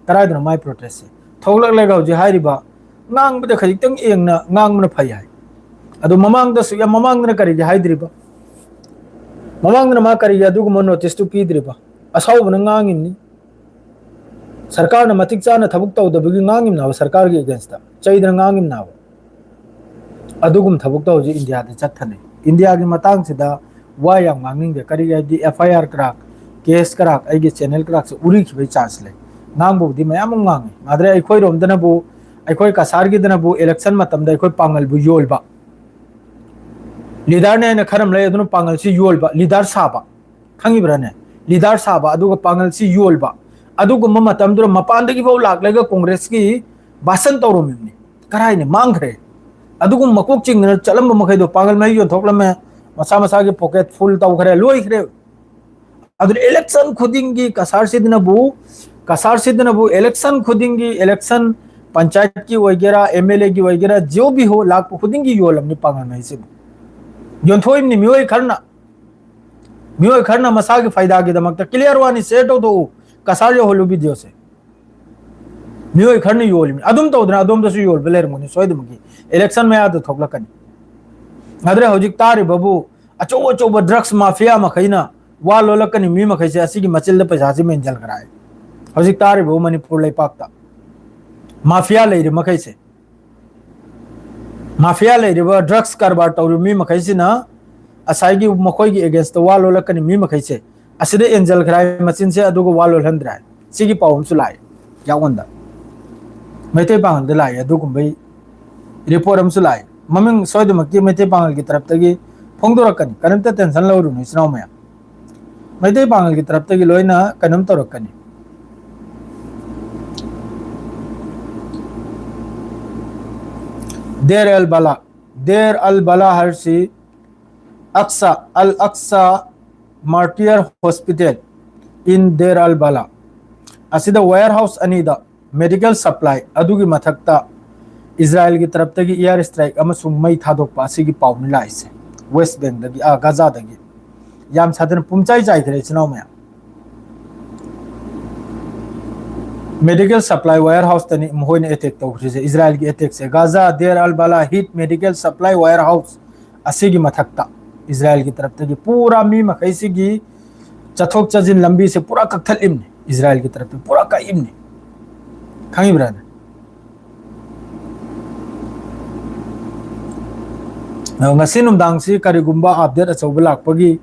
ꯀꯗꯥꯏꯗꯅꯣ ꯃꯥꯏ ꯄ꯭ꯔꯣꯇꯦꯁꯁꯦ? ꯊꯣꯛꯂꯛꯂꯒ ꯍꯧꯖꯤꯛ ꯍꯥꯏꯔꯤꯕ, ꯉꯥꯡꯕꯗ ꯈꯖꯤꯛꯇꯪ ꯌꯦꯡꯅ ꯉꯥꯡꯕꯅ ꯐꯩ ꯍꯥꯏ꯫ ꯑꯗꯨ ꯃꯃꯥꯡꯗꯁꯨ, ꯌꯥꯝ ꯃꯃꯥꯡꯗꯅ ꯀꯔꯤꯒꯤ ꯍꯥꯏꯗ꯭ꯔꯤꯕ? ꯃꯃꯥꯡꯗꯅ ꯃꯥ ꯀꯔꯤꯒꯤ ꯑꯗꯨꯒꯨꯝꯕ ꯅꯣꯇꯤꯁꯇꯨ ꯄꯤꯗ꯭ꯔꯤꯕ? ꯑꯁꯥꯎꯕꯅ ꯉꯥꯡꯉꯤꯕꯅꯤ꯫ ꯁꯔꯀꯥꯔꯅ ꯃꯇꯤꯛ ꯆꯥꯅ ꯊꯕꯛ ꯇꯧꯗꯕꯒꯤ ꯉꯥꯡꯉꯤꯕꯅꯦꯕ, ꯁꯔꯀꯥꯔꯒꯤ against ꯇ ꯆꯩꯗꯅ ꯉꯥꯡꯉꯤꯕꯅꯦꯕ꯫ ꯑꯗꯨꯒꯨꯝꯕ ꯊꯕꯛꯇꯣ ꯍꯧꯖꯤꯛ ꯏꯟꯗꯤꯌꯥꯗ ꯆꯠꯊꯅꯩ꯫ ꯏꯟꯗꯤꯌꯥꯒꯤ ꯃꯇꯥꯡꯁꯤꯗ ꯋꯥ ꯌꯥꯝ ꯉꯥꯡꯅꯤꯡꯗꯦ꯫ ꯀꯔꯤꯒꯤ ꯍꯥꯏꯗꯤ ꯑꯦꯐ ꯑꯥꯏ ꯑꯥꯔ ꯀ꯭ꯔꯥꯛ, ꯀꯦꯁ ꯀ꯭ꯔꯥꯛ, ꯑꯩꯒꯤ ꯆꯦꯅꯦꯜ ꯀ꯭ꯔꯥꯛꯁꯦ ꯎꯔꯤꯈꯤꯕꯒꯤ ꯆꯥꯟꯁ ꯂꯩ꯫ ꯉꯥꯡꯕꯕꯨꯗꯤ ꯃꯌꯥꯝ ꯑꯃ ꯉꯥꯡꯉꯤ꯫ ꯃꯥꯗ꯭ꯔꯦ ꯑꯩꯈꯣꯏꯔꯣꯝꯗꯅꯕꯨ, ꯑꯩꯈꯣꯏ ꯀꯁꯥꯔꯒꯤꯗꯅꯕꯨ ꯏꯂꯦꯛꯁꯟ ꯃꯇꯝꯗ ꯑꯩꯈꯣꯏ ꯄꯥꯡꯒꯜꯕꯨ ꯌꯣꯜꯕ꯫ ꯂꯤꯗꯔꯅꯦ ꯍꯥꯏꯅ ꯈꯔ ꯑꯃ ꯂꯩ, ꯑꯗꯨꯅ ꯄꯥꯡꯒꯜꯁꯤ ꯌꯣꯜꯕ, ꯂꯤꯗꯔ ꯁꯥꯕ꯫ ꯈꯪꯉꯤꯕ꯭ꯔꯥꯅꯦ? ꯂꯤꯗꯔ ꯁꯥꯕ, ꯑꯗꯨꯒ ꯄꯥꯡꯒꯜꯁꯤ ꯌꯣꯜꯕ꯫ ꯑꯗꯨꯒꯨꯝꯕ ꯃꯇꯝꯗꯨꯗ ꯃꯄꯥꯟꯗꯒꯤ ꯐꯥꯎ ꯂꯥꯛꯂꯒ ꯀꯣꯡꯒ꯭ꯔꯦꯁꯀꯤ ꯚꯥꯁꯟ ꯇꯧꯔꯝꯃꯤꯕꯅꯤ꯫ ꯀꯔꯥꯏꯅ ꯃꯥꯡꯈ꯭ꯔꯦ? ꯑꯗꯨꯒꯨꯝꯕ ꯃꯀꯣꯛ ꯆꯤꯡꯗꯅ ꯆꯠꯂꯝꯕ ꯃꯈꯩꯗꯣ ꯄꯥꯡꯒꯜ ꯃꯍꯩ ꯌꯣꯟꯊꯣꯛꯂꯝꯃꯦ, ꯃꯁꯥ ꯃꯁꯥꯒꯤ ꯄꯣꯀꯦꯠ ꯐꯨꯜ ꯇꯧꯈ꯭ꯔꯦ, ꯂꯣꯏꯈ꯭ꯔꯦ꯫ ꯑꯗꯨꯅ ꯏꯂꯦꯛꯁꯟ ꯈꯨꯗꯤꯡꯒꯤ ꯀꯁꯥꯔꯁꯤꯗꯅꯕꯨ, ꯀꯁꯥꯔꯁꯤꯗꯅꯕꯨ ꯏꯂꯦꯛꯁꯟ ꯈꯨꯗꯤꯡꯒꯤ, ꯏꯂꯦꯛꯁꯟ ꯄꯟꯆꯥꯌꯠꯀꯤ ꯑꯣꯏꯒꯦꯔꯥ, ꯑꯦꯝ ꯑꯦꯜ ꯑꯦꯒꯤ ꯑꯣꯏꯒꯦꯔꯥ, ꯖꯤꯑꯣ ꯕꯤ ꯍꯣ ꯂꯥꯛꯄ ꯈꯨꯗꯤꯡꯒꯤ ꯌꯣꯜꯂꯝꯅꯤ ꯄꯥꯡꯒꯜ ꯃꯍꯩꯁꯤꯕꯨ꯫ ꯌꯣꯟꯊꯣꯛꯏꯕꯅꯤ ꯃꯤꯑꯣꯏ ꯈꯔꯅ꯫ ꯃꯤꯑꯣꯏ ꯈꯔꯅ ꯃꯁꯥꯒꯤ ꯐꯥꯏꯗꯥꯒꯤꯗꯃꯛꯇ꯫ Clear ꯋꯥꯅꯤ, share ꯇꯧꯊꯣꯛꯎ꯫ ꯀꯁꯥꯔ ꯌꯧꯍꯜꯂꯨ videoꯁꯦ꯫ ꯃꯤꯑꯣꯏ ꯈꯔꯅ ꯌꯣꯜꯂꯤꯕꯅꯤ꯫ ꯑꯗꯨꯝ ꯇꯧꯗꯅ ꯑꯗꯣꯝꯗꯁꯨ ꯌꯣꯜꯕ ꯂꯩꯔꯝꯒꯅꯤ ꯁꯣꯏꯗꯅꯃꯛꯀꯤ꯫ ꯏꯂꯦꯛꯁꯟ ꯃꯌꯥꯗ ꯊꯣꯛꯂꯛꯀꯅꯤ꯫ ꯑꯗꯨꯅ ꯍꯧꯖꯤꯛ ꯇꯥꯔꯤꯕꯕꯨ ꯑꯆꯧ ꯑꯆꯧꯕ drugs mafia ꯃꯈꯩꯅ ꯋꯥ ꯂꯣꯜꯂꯛꯀꯅꯤ, ꯃꯤ ꯃꯈꯩꯁꯦ ꯑꯁꯤꯒꯤ ꯃꯆꯤꯜꯗ ꯄꯩꯁꯥꯁꯤ ꯃꯦꯟꯁꯤꯟꯈ꯭ꯔꯦ ꯍꯥꯏ꯫ ꯍꯧꯖꯤꯛ ꯇꯥꯔꯤꯕꯕꯨ ꯃꯅꯤꯄꯨꯔ ꯂꯩꯄꯥꯛꯇ mafia ꯂꯩꯔꯤ ꯃꯈꯩꯁꯦ, mafia ꯂꯩꯔꯤꯕ drugs ꯀꯔꯕꯥꯔ ꯇꯧꯔꯤꯕ ꯃꯤ ꯃꯈꯩꯁꯤꯅ ꯉꯁꯥꯏꯒꯤ ꯃꯈꯣꯏꯒꯤ against ꯇ ꯋꯥ ꯂꯣꯜꯂꯛꯀꯅꯤ ꯃꯤ ꯃꯈꯩꯁꯦ꯫ ꯑꯁꯤꯗ ꯑꯦꯟꯖꯜ ꯈꯔꯥꯏ ꯃꯆꯤꯟꯁꯦ ꯑꯗꯨꯒ ꯋꯥ ꯂꯣꯜꯍꯟꯗ꯭ꯔꯦ꯫ ꯁꯤꯒꯤ ꯄꯥꯎ ꯑꯃꯁꯨ ꯂꯥꯛꯑꯦ ꯌꯥꯉꯣꯟꯗ꯫ ꯃꯩꯇꯩ ꯄꯥꯉꯜꯗ ꯂꯥꯛꯑꯦ ꯑꯗꯨꯒꯨꯝꯕꯩ report ꯑꯃꯁꯨ ꯂꯥꯛꯑꯦ꯫ ꯃꯃꯤꯡ ꯁꯣꯏꯗꯃꯛꯀꯤ ꯃꯩꯇꯩ ꯄꯥꯉꯜꯒꯤ ꯇꯔꯞꯇꯒꯤ ꯐꯣꯡꯗꯣꯔꯛꯀꯅꯤ꯫ ꯀꯔꯤꯝꯇ tension ꯂꯧꯔꯨꯅꯨ ꯏꯆꯤꯟ ꯏꯅꯥꯎ ꯃꯌꯥꯝ꯫ ꯃꯩꯇꯩ ꯄꯥꯉꯜꯒꯤ ꯇꯔꯞꯇꯒꯤ ꯂꯣꯏꯅ ꯀꯩꯅꯣꯝ ꯇꯧꯔꯛꯀꯅꯤ꯫ ꯗꯦꯔ ꯑꯦꯜ ꯕꯂꯥ, ꯗꯦꯔ ꯑꯜ ꯕꯂꯥ ꯍꯥꯏꯔꯤꯁꯤ ꯑꯛꯁꯥ, ꯑꯜ ꯑꯛꯁꯥ Martyr Hospital in Deir al Balah, ꯑꯁꯤꯗ ꯋꯦꯌꯔ ꯍꯥꯎꯁ ꯑꯅꯤꯗ ꯃꯦꯗꯤꯀꯦꯜ ꯁꯄ꯭ꯂꯥꯏ, ꯑꯗꯨꯒꯤ ꯃꯊꯛꯇ ꯏꯖꯔꯥꯌꯦꯜꯒꯤ ꯇꯔꯞꯇꯒꯤ ꯏꯌꯥꯔ ꯁ꯭ꯇ꯭ꯔꯥꯏꯛ ꯑꯃꯁꯨꯡ ꯃꯩ ꯊꯥꯗꯣꯛꯄ ꯑꯁꯤꯒꯤ ꯄꯥꯎꯅꯤ ꯂꯥꯛꯏꯁꯦ꯫ ꯋꯦꯁ ꯕꯦꯡꯗꯒꯤ, ꯑ, ꯒꯥꯖꯥꯗꯒꯤ꯫ ꯌꯥꯝ ꯁꯥꯊꯤꯅ ꯄꯨꯝꯆꯥꯏ ꯆꯥꯏꯈ꯭ꯔꯦ, ꯏꯆꯤꯟ ꯏꯅꯥꯎ ꯃꯌꯥꯝ꯫ ꯃꯦꯗꯤꯀꯦꯜ ꯁꯄ꯭ꯂꯥꯏ ꯋꯦꯌꯔ ꯍꯥꯎꯁꯇꯅꯤ ꯃꯈꯣꯏꯅ ꯑꯦꯇꯦꯛ ꯇꯧꯈ꯭ꯔꯤꯁꯦ, ꯏꯖꯔꯥꯌꯦꯜꯒꯤ ꯑꯦꯇꯦꯛꯁꯦ꯫ ꯒꯥꯖꯥ ꯗꯦꯔ ꯑꯜ ꯕꯂꯥ ꯍꯤꯠ ꯃꯦꯗꯤꯀꯦꯜ ꯁꯄ꯭ꯂꯥꯏ ꯋꯦꯌꯔ ꯍꯥꯎꯁ ꯑꯁꯤꯒꯤ ꯃꯊꯛꯇ ꯏꯖꯔꯥꯌꯦꯜꯒꯤ ꯇꯔꯞꯇꯒꯤ ꯄꯨꯔꯥ ꯃꯤ ꯃꯈꯩꯁꯤꯒꯤ ꯆꯠꯊꯣꯛ ꯆꯠꯁꯤꯟ ꯂꯝꯕꯤꯁꯦ ꯄꯨꯔꯥ ꯀꯛꯊꯠꯂꯤꯕꯅꯤ, ꯏꯖꯔꯥꯌꯦꯜꯒꯤ ꯇꯔꯞꯇ ꯄꯨꯔꯥ ꯀꯛꯏꯕꯅꯤ꯫ ꯈꯪꯉꯤꯕ꯭ꯔꯥꯅꯦ? ꯑ, ꯉꯁꯤ ꯅꯨꯡꯗꯥꯡꯁꯤ ꯀꯔꯤꯒꯨꯝꯕ ꯑꯞꯗꯦꯠ ꯑꯆꯧꯕ ꯂꯥꯛꯄꯒꯤ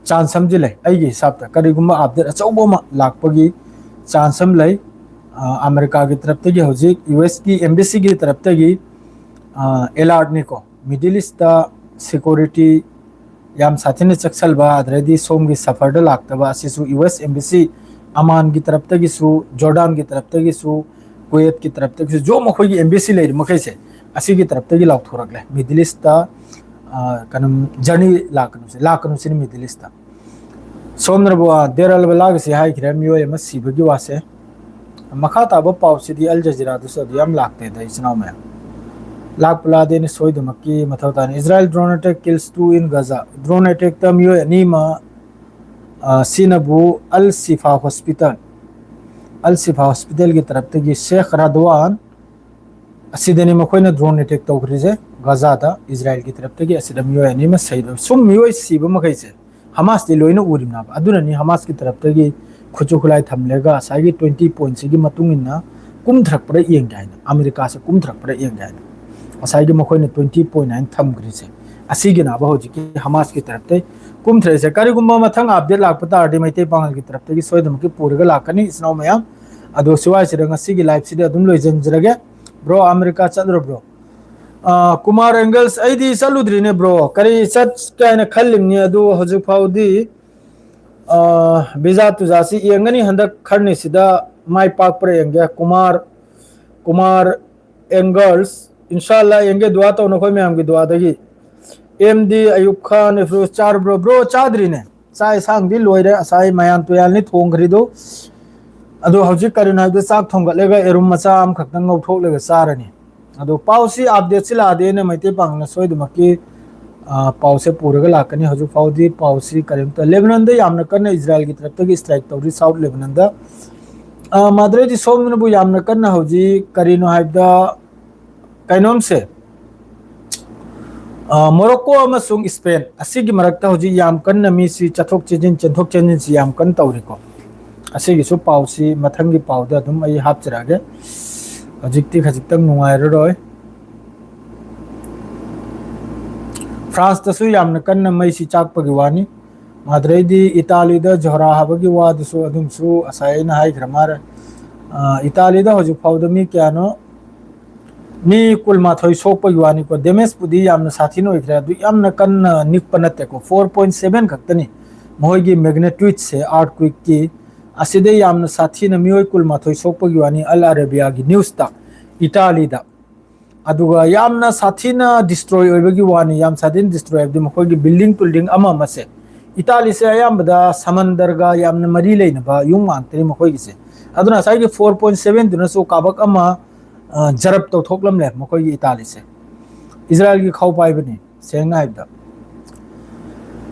ꯆꯥꯟꯁ ꯑꯃꯗꯤ ꯂꯩ꯫ ꯑꯩꯒꯤ ꯍꯤꯁꯥꯞꯇ ꯀꯔꯤꯒꯨꯝꯕ ꯑꯞꯗꯦꯠ ꯑꯆꯧꯕ ꯑꯃ ꯂꯥꯛꯄꯒꯤ ꯆꯥꯟꯁ ꯑꯃ ꯂꯩ꯫ ꯑ, ꯑꯃꯦꯔꯤꯀꯥꯒꯤ ꯇꯔꯞꯇꯒꯤ ꯍꯧꯖꯤꯛ ꯌꯨ ꯑꯦꯁꯀꯤ ꯑꯦꯝꯕꯦꯁꯤꯒꯤ ꯇꯔꯞꯇꯒꯤ, ꯑ, ꯑꯦꯂꯥꯔꯠꯅꯤꯀꯣ꯫ ꯃꯤꯗꯜ ꯏꯁꯇ ꯁꯦꯀ꯭ꯌꯨꯔꯤꯇꯤ ꯌꯥꯝ ꯁꯥꯊꯤꯅ ꯆꯦꯛꯁꯤꯟꯕ, ꯑꯗꯨꯗꯩꯗꯤ ꯁꯣꯝꯒꯤ ꯁꯐꯔꯗ ꯂꯥꯛꯇꯕ ꯑꯁꯤꯁꯨ ꯌꯨ ꯑꯦꯁ ꯑꯦꯝꯕꯦꯁꯤ ꯑꯃꯥꯟꯒꯤ ꯇꯔꯞꯇꯒꯤꯁꯨ, ꯖꯣꯔꯗꯥꯟꯒꯤ ꯇꯔꯞꯇꯒꯤꯁꯨ, ꯀꯨꯋꯦꯠꯀꯤ ꯇꯔꯞꯇꯒꯤꯁꯨ, ꯖꯣ ꯃꯈꯣꯏꯒꯤ ꯑꯦꯝꯕꯦꯁꯤ ꯂꯩꯔꯤ ꯃꯈꯩꯁꯦ ꯑꯁꯤꯒꯤ ꯇꯔꯞꯇꯒꯤ ꯂꯥꯎꯊꯣꯔꯛꯂꯦ꯫ ꯃꯤꯗꯜ ꯏꯁꯇ, ꯑ, ꯀꯩꯅꯣ, ꯖꯔꯅꯤ ꯂꯥꯛꯀꯅꯨꯁꯦ, ꯂꯥꯛꯀꯅꯨꯁꯤꯅꯤ ꯃꯤꯗꯜ ꯏꯁꯇ꯫ ꯁꯣꯝꯅꯕꯨ, ꯑ, ꯗꯦꯔ ꯑꯜ ꯕꯂꯥꯒꯤꯁꯤ ꯍꯥꯏꯈ꯭ꯔꯦ, ꯃꯤꯑꯣꯏ ꯑꯃ ꯁꯤꯕꯒꯤ ꯋꯥꯁꯦ꯫ ꯃꯈꯥ ꯇꯥꯕ ꯄꯥꯎꯁꯤꯗꯤ ꯑꯜ ꯖꯖꯤꯔꯥꯗꯁꯨ ꯑꯗꯨ ꯌꯥꯝ ꯂꯥꯛꯇꯦꯗ, ꯏꯆꯤꯟ ꯏꯅꯥꯎ ꯃꯌꯥꯝ꯫ ꯂꯥꯛꯄ ꯂꯥꯗꯦꯅ ꯁꯣꯏꯗꯃꯛꯀꯤ ꯃꯊꯧ ꯇꯥꯅ꯫ Israel drone attack kills two in Gaza꯫ Drone ꯑꯦꯇꯦꯛꯇ ꯃꯤꯑꯣꯏ ꯑꯅꯤ ꯑꯃ, ꯑ, ꯁꯤꯅꯕꯨ ꯑꯜ ꯁꯤꯐꯥ ꯍꯣꯁꯄꯤꯇꯥꯜ, ꯑꯜ ꯁꯤꯐꯥ ꯍꯣꯁꯄꯤꯇꯥꯜꯒꯤ ꯇꯔꯞꯇꯒꯤ ꯁꯦꯈ ꯔꯥꯗꯋꯥꯟ ꯑꯁꯤꯗꯅꯤ ꯃꯈꯣꯏꯅ ꯗ꯭ꯔꯣꯟ ꯑꯦꯇꯦꯛ ꯇꯧꯈ꯭ꯔꯤꯁꯦ꯫ ꯒꯥꯖꯥꯗ ꯏꯖꯔꯥꯌꯦꯜꯒꯤ ꯇꯔꯞꯇꯒꯤ ꯑꯁꯤꯗ ꯃꯤꯑꯣꯏ ꯑꯅꯤ ꯑꯃ ꯁꯤꯕ꯫ ꯁꯨꯝ ꯃꯤꯑꯣꯏ ꯁꯤꯕ ꯃꯈꯩꯁꯦ ꯍꯃꯥꯁꯇꯤ ꯂꯣꯏꯅ ꯎꯔꯤꯕꯅꯦꯕ꯫ ꯑꯗꯨꯅꯅꯤ ꯍꯃꯥꯁꯀꯤ ꯇꯔꯞꯇꯒꯤ ꯈꯨꯠꯁꯨ ꯈꯨꯠꯂꯥꯏ ꯊꯝꯂꯒ ꯉꯁꯥꯏꯒꯤ ꯇ꯭ꯋꯦꯟꯇꯤ ꯄꯣꯏꯟꯠꯁꯤꯒꯤ ꯃꯇꯨꯡ ꯏꯟꯅ ꯀꯨꯝꯊꯔꯛꯄ꯭ꯔꯥ ꯌꯦꯡꯒꯦ ꯍꯥꯏꯅ, ꯑꯃꯦꯔꯤꯀꯥꯁꯦ ꯀꯨꯝꯊꯔꯛꯄ꯭ꯔꯥ ꯌꯦꯡꯒꯦ ꯍꯥꯏꯅ ꯉꯁꯥꯏꯒꯤ ꯃꯈꯣꯏꯅ ꯇ꯭ꯋꯦꯟꯇꯤ ꯄꯣꯏꯟꯠ ꯍꯥꯏꯅ ꯊꯝꯈ꯭ꯔꯤꯁꯦ꯫ ꯑꯁꯤꯒꯤꯅꯦꯕ ꯍꯧꯖꯤꯛꯀꯤ ꯍꯃꯥꯁꯀꯤ ꯇꯔꯞꯇꯩ ꯀꯨꯝꯊꯔꯛꯏꯁꯦ꯫ ꯀꯔꯤꯒꯨꯝꯕ ꯃꯊꯪ ꯑꯞꯗꯦꯠ ꯂꯥꯛꯄ ꯇꯥꯔꯗꯤ ꯃꯩꯇꯩ ꯄꯥꯉꯜꯒꯤ ꯇꯔꯞꯇꯒꯤ ꯁꯣꯏꯗꯅꯃꯛꯀꯤ ꯄꯨꯔꯒ ꯂꯥꯛꯀꯅꯤ, ꯏꯆꯤꯟ ꯏꯅꯥꯎ ꯃꯌꯥꯝ꯫ ꯑꯗꯣ ꯁ꯭ꯋꯥꯏꯁꯤꯗ ꯉꯁꯤꯒꯤ ꯂꯥꯏꯐꯁꯤꯗꯤ ꯑꯗꯨꯝ ꯂꯣꯏꯁꯤꯟꯖꯔꯒꯦ꯫ ꯕ꯭ꯔꯣ, ꯑꯃꯦꯔꯤꯀꯥ ꯆꯠꯂꯨꯔꯕ꯭ꯔꯣ? ꯑ, ꯀꯨꯃꯥꯔ ꯑꯦꯡꯒꯜꯁ, ꯑꯩꯗꯤ ꯆꯠꯂꯨꯗ꯭ꯔꯤꯅꯦ ꯕ꯭ꯔꯣ꯫ ꯀꯔꯤ ꯆꯠꯀꯦ ꯍꯥꯏꯅ ꯈꯜꯂꯤꯕꯅꯤ, ꯑꯗꯨ ꯍꯧꯖꯤꯛ ꯐꯥꯎꯗꯤ ꯑ, ꯕꯤꯖꯥ ꯇꯨꯖꯥꯁꯤ ꯌꯦꯡꯒꯅꯤ ꯍꯟꯗꯛ ꯈꯔꯅꯤꯁꯤꯗ꯫ ꯃꯥꯏ ꯄꯥꯛꯄ꯭ꯔꯥ ꯌꯦꯡꯒꯦ꯫ ꯀꯨꯃꯥꯔ, ꯀꯨꯃꯥꯔ ꯑꯦꯡꯒꯜꯁ, ꯏꯟꯁꯥꯜꯂꯥ ꯌꯦꯡꯒꯦ꯫ ꯗꯨꯋꯥ ꯇꯧꯅ ꯑꯩꯈꯣꯏ ꯃꯌꯥꯝꯒꯤ ꯗꯨꯋꯥꯗꯒꯤ꯫ ꯑꯦꯝ ꯗꯤ ꯑꯌꯨꯕ ꯈꯥꯟ, ꯏꯐꯔꯨꯖ ꯆꯥꯔꯕ꯭ꯔꯣ? ꯕ꯭ꯔꯣ, ꯆꯥꯗ꯭ꯔꯤꯅꯦ꯫ ꯆꯥꯛ ꯏꯟꯁꯥꯡꯗꯤ ꯂꯣꯏꯔꯦ, ꯉꯁꯥꯏ ꯃꯌꯥꯟ ꯇꯨꯌꯥꯟꯅꯤ ꯊꯣꯡꯈ꯭ꯔꯤꯗꯨ꯫ ꯑꯗꯣ ꯍꯧꯖꯤꯛ ꯀꯔꯤꯅꯣ ꯍꯥꯏꯕꯗ ꯆꯥꯛ ꯊꯣꯡꯒꯠꯂꯒ ꯌꯦꯔꯨꯝ ꯃꯆꯥ ꯑꯃꯈꯛꯇꯪ ꯉꯧꯊꯣꯛꯂꯒ ꯆꯥꯔꯅꯤ꯫ ꯑꯗꯣ ꯄꯥꯎꯁꯤ ꯑꯞꯗꯦꯠꯁꯤ ꯂꯥꯛꯑꯗꯤꯅ ꯃꯩꯇꯩ ꯄꯥꯡꯒꯜꯅ ꯁꯣꯏꯗꯃꯛꯀꯤ, ꯑ, ꯄꯥꯎꯁꯦ ꯄꯨꯔꯒ ꯂꯥꯛꯀꯅꯤ꯫ ꯍꯧꯖꯤꯛ ꯐꯥꯎꯗꯤ ꯄꯥꯎꯁꯤ ꯀꯔꯤꯝꯇ, ꯂꯦꯕꯅꯟꯗ ꯌꯥꯝꯅ ꯀꯟꯅ ꯏꯖꯔꯥꯏꯜꯒꯤ ꯇꯔꯞꯇꯒꯤ ꯁ꯭ꯇ꯭ꯔꯥꯏꯛ ꯇꯧꯔꯤ, ꯁꯥꯎꯠ ꯂꯦꯕꯅꯟꯗ꯫ ꯑ, ꯃꯥꯗ꯭ꯔꯩꯗꯤ ꯁꯣꯝꯗꯅꯕꯨ ꯌꯥꯝꯅ ꯀꯟꯅ ꯍꯧꯖꯤꯛ ꯀꯔꯤꯅꯣ ꯍꯥꯏꯕꯗ ꯀꯩꯅꯣꯝꯁꯦ, ꯑ, ꯃꯣꯔꯣꯛꯀꯣ ꯑꯃꯁꯨꯡ ꯏꯁꯄꯦꯟ ꯑꯁꯤꯒꯤ ꯃꯔꯛꯇ ꯍꯧꯖꯤꯛ ꯌꯥꯝ ꯀꯟꯅ ꯃꯤꯁꯤ ꯆꯠꯊꯣꯛ ꯆꯠꯁꯤꯟ, ꯆꯦꯟꯊꯣꯛ ꯆꯦꯟꯁꯤꯟꯁꯤ ꯌꯥꯝ ꯀꯟꯅ ꯇꯧꯔꯤꯀꯣ꯫ ꯑꯁꯤꯒꯤꯁꯨ ꯄꯥꯎꯁꯤ ꯃꯊꯪꯒꯤ ꯄꯥꯎꯗ ꯑꯗꯨꯝ ꯑꯩ ꯍꯥꯞꯆꯔꯛꯑꯒꯦ꯫ ꯍꯧꯖꯤꯛꯇꯤ ꯈꯖꯤꯛꯇꯪ ꯅꯨꯡꯉꯥꯏꯔꯔꯣꯏ꯫ ꯐ꯭ꯔꯥꯟꯁꯇꯁꯨ ꯌꯥꯝꯅ ꯀꯟꯅ ꯃꯩꯁꯤ ꯆꯥꯛꯄꯒꯤ ꯋꯥꯅꯤ꯫ ꯃꯥꯗ꯭ꯔꯩꯗꯤ ꯏꯇꯥꯂꯤꯗ ꯖꯣꯍꯔꯥ ꯍꯥꯕꯒꯤ ꯋꯥꯗꯨꯁꯨ ꯑꯗꯨꯝꯁꯨ ꯉꯁꯥꯏ ꯑꯩꯅ ꯍꯥꯏꯈ꯭ꯔ ꯃꯥꯜꯂꯦ꯫ ꯑ, ꯏꯇꯥꯂꯤꯗ ꯍꯧꯖꯤꯛ ꯐꯥꯎꯗ ꯃꯤ ꯀꯌꯥꯅꯣ? ꯃꯤ ꯀꯨꯟꯃꯥꯊꯣꯏ ꯁꯣꯛꯄꯒꯤ ꯋꯥꯅꯤꯀꯣ꯫ ꯗꯦꯃꯦꯖꯄꯨꯗꯤ ꯌꯥꯝꯅ ꯁꯥꯊꯤꯅ ꯑꯣꯏꯈ꯭ꯔꯦ, ꯑꯗꯨ ꯌꯥꯝꯅ ꯀꯟꯅ ꯅꯤꯛꯄ ꯅꯠꯇꯦꯀꯣ꯫ ꯐꯣꯔ ꯄꯣꯏꯟ ꯁꯚꯦꯟ ꯈꯛꯇꯅꯤ ꯃꯈꯣꯏꯒꯤ ꯃꯦꯒꯅꯤꯇ꯭ꯌꯨꯠꯁꯦ, ꯑꯥꯔꯠꯀ꯭ꯋꯦꯛꯀꯤ꯫ ꯑꯁꯤꯗ ꯌꯥꯝꯅ ꯁꯥꯊꯤꯅ ꯃꯤꯑꯣꯏ ꯀꯨꯟꯃꯥꯊꯣꯏ ꯁꯣꯛꯄꯒꯤ ꯋꯥꯅꯤ ꯑꯜ ꯑꯔꯦꯕꯤꯌꯥꯒꯤ ꯅ꯭ꯌꯨꯁꯇ, ꯏꯇꯥꯂꯤꯗ꯫ ꯑꯗꯨꯒ ꯌꯥꯝꯅ ꯁꯥꯊꯤꯅ ꯗꯤꯁꯇ꯭ꯔꯣꯏ ꯑꯣꯏꯕꯒꯤ ꯋꯥꯅꯤ, ꯌꯥꯝ ꯁꯥꯊꯤꯅ ꯗꯤꯁꯇ꯭ꯔꯣꯏ ꯍꯥꯏꯕꯗꯤ ꯃꯈꯣꯏꯒꯤ ꯕꯤꯜꯗꯤꯡ ꯇꯨꯜꯗꯤꯡ ꯑꯃ ꯑꯃꯁꯦ꯫ ꯏꯇꯥꯂꯤꯁꯦ ꯑꯌꯥꯝꯕꯗ ꯁꯃꯟꯗꯔꯒ ꯌꯥꯝꯅ ꯃꯔꯤ ꯂꯩꯅꯕ ꯌꯨꯝ ꯉꯥꯛꯇꯅꯤ ꯃꯈꯣꯏꯒꯤꯁꯦ꯫ ꯑꯗꯨꯅ ꯉꯁꯥꯏꯒꯤ ꯐꯣꯔ ꯄꯣꯏꯟ ꯁꯚꯦꯟꯗꯨꯅꯁꯨ ꯀꯥꯕꯛ ꯑꯃ, ꯑ, ꯖꯔꯞ ꯇꯧꯊꯣꯛꯂꯝꯂꯦ ꯃꯈꯣꯏꯒꯤ ꯏꯇꯥꯂꯤꯁꯦ꯫ ꯏꯖꯔꯥꯏꯜꯒꯤ ꯈꯥꯎ ꯄꯥꯏꯕꯅꯤ, ꯁꯦꯡꯅ ꯍꯥꯏꯕꯗ꯫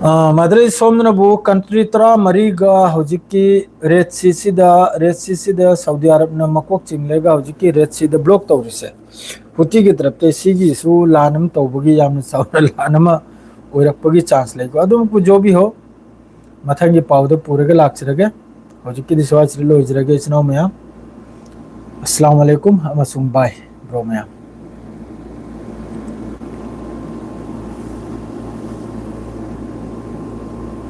ꯑ, ꯃꯥꯗ꯭ꯔꯩ ꯁꯣꯝꯗꯅꯕꯨ ꯀꯟꯇ꯭ꯔꯤ ꯇꯔꯥꯃꯔꯤꯒ ꯍꯧꯖꯤꯛꯀꯤ ꯔꯦꯗ ꯁꯤꯁꯤꯗ, ꯔꯦꯗ ꯁꯤꯁꯤꯗ ꯁꯥꯎꯗꯤ ꯑꯔꯕꯅ ꯃꯀꯣꯛ ꯆꯤꯡꯂꯒ ꯍꯧꯖꯤꯛꯀꯤ ꯔꯦꯗ ꯁꯤꯗ ꯕ꯭ꯂꯣꯛ ꯇꯧꯔꯤꯁꯦ꯫ ꯍꯨꯇꯤꯒꯤ ꯇꯔꯞꯇ ꯁꯤꯒꯤꯁꯨ ꯂꯥꯟ ꯑꯃ ꯇꯧꯕꯒꯤ ꯌꯥꯝꯅ ꯆꯥꯎꯅ ꯂꯥꯟ ꯑꯃ ꯑꯣꯏꯔꯛꯄꯒꯤ ꯆꯥꯟꯁ ꯂꯩꯀꯣ꯫ ꯑꯗꯨꯝ ꯀꯨꯖꯣꯕꯤ ꯍꯣ, ꯃꯊꯪꯒꯤ ꯄꯥꯎꯗ ꯄꯨꯔꯒ ꯂꯥꯛꯆꯔꯒꯦ꯫ ꯍꯧꯖꯤꯛꯀꯤꯗꯤ ꯁ꯭ꯋꯥꯏꯁꯤꯗ ꯂꯣꯏꯖꯔꯒꯦ, ꯏꯆꯤꯟ ꯏꯅꯥꯎ ꯃꯌꯥꯝ꯫ ꯑꯁꯂꯥꯃꯨ ꯑꯂꯩꯀꯨꯝ ꯑꯃꯁꯨꯡ ꯕꯥꯏ, ꯕ꯭ꯔꯣ ꯃꯌꯥꯝ꯫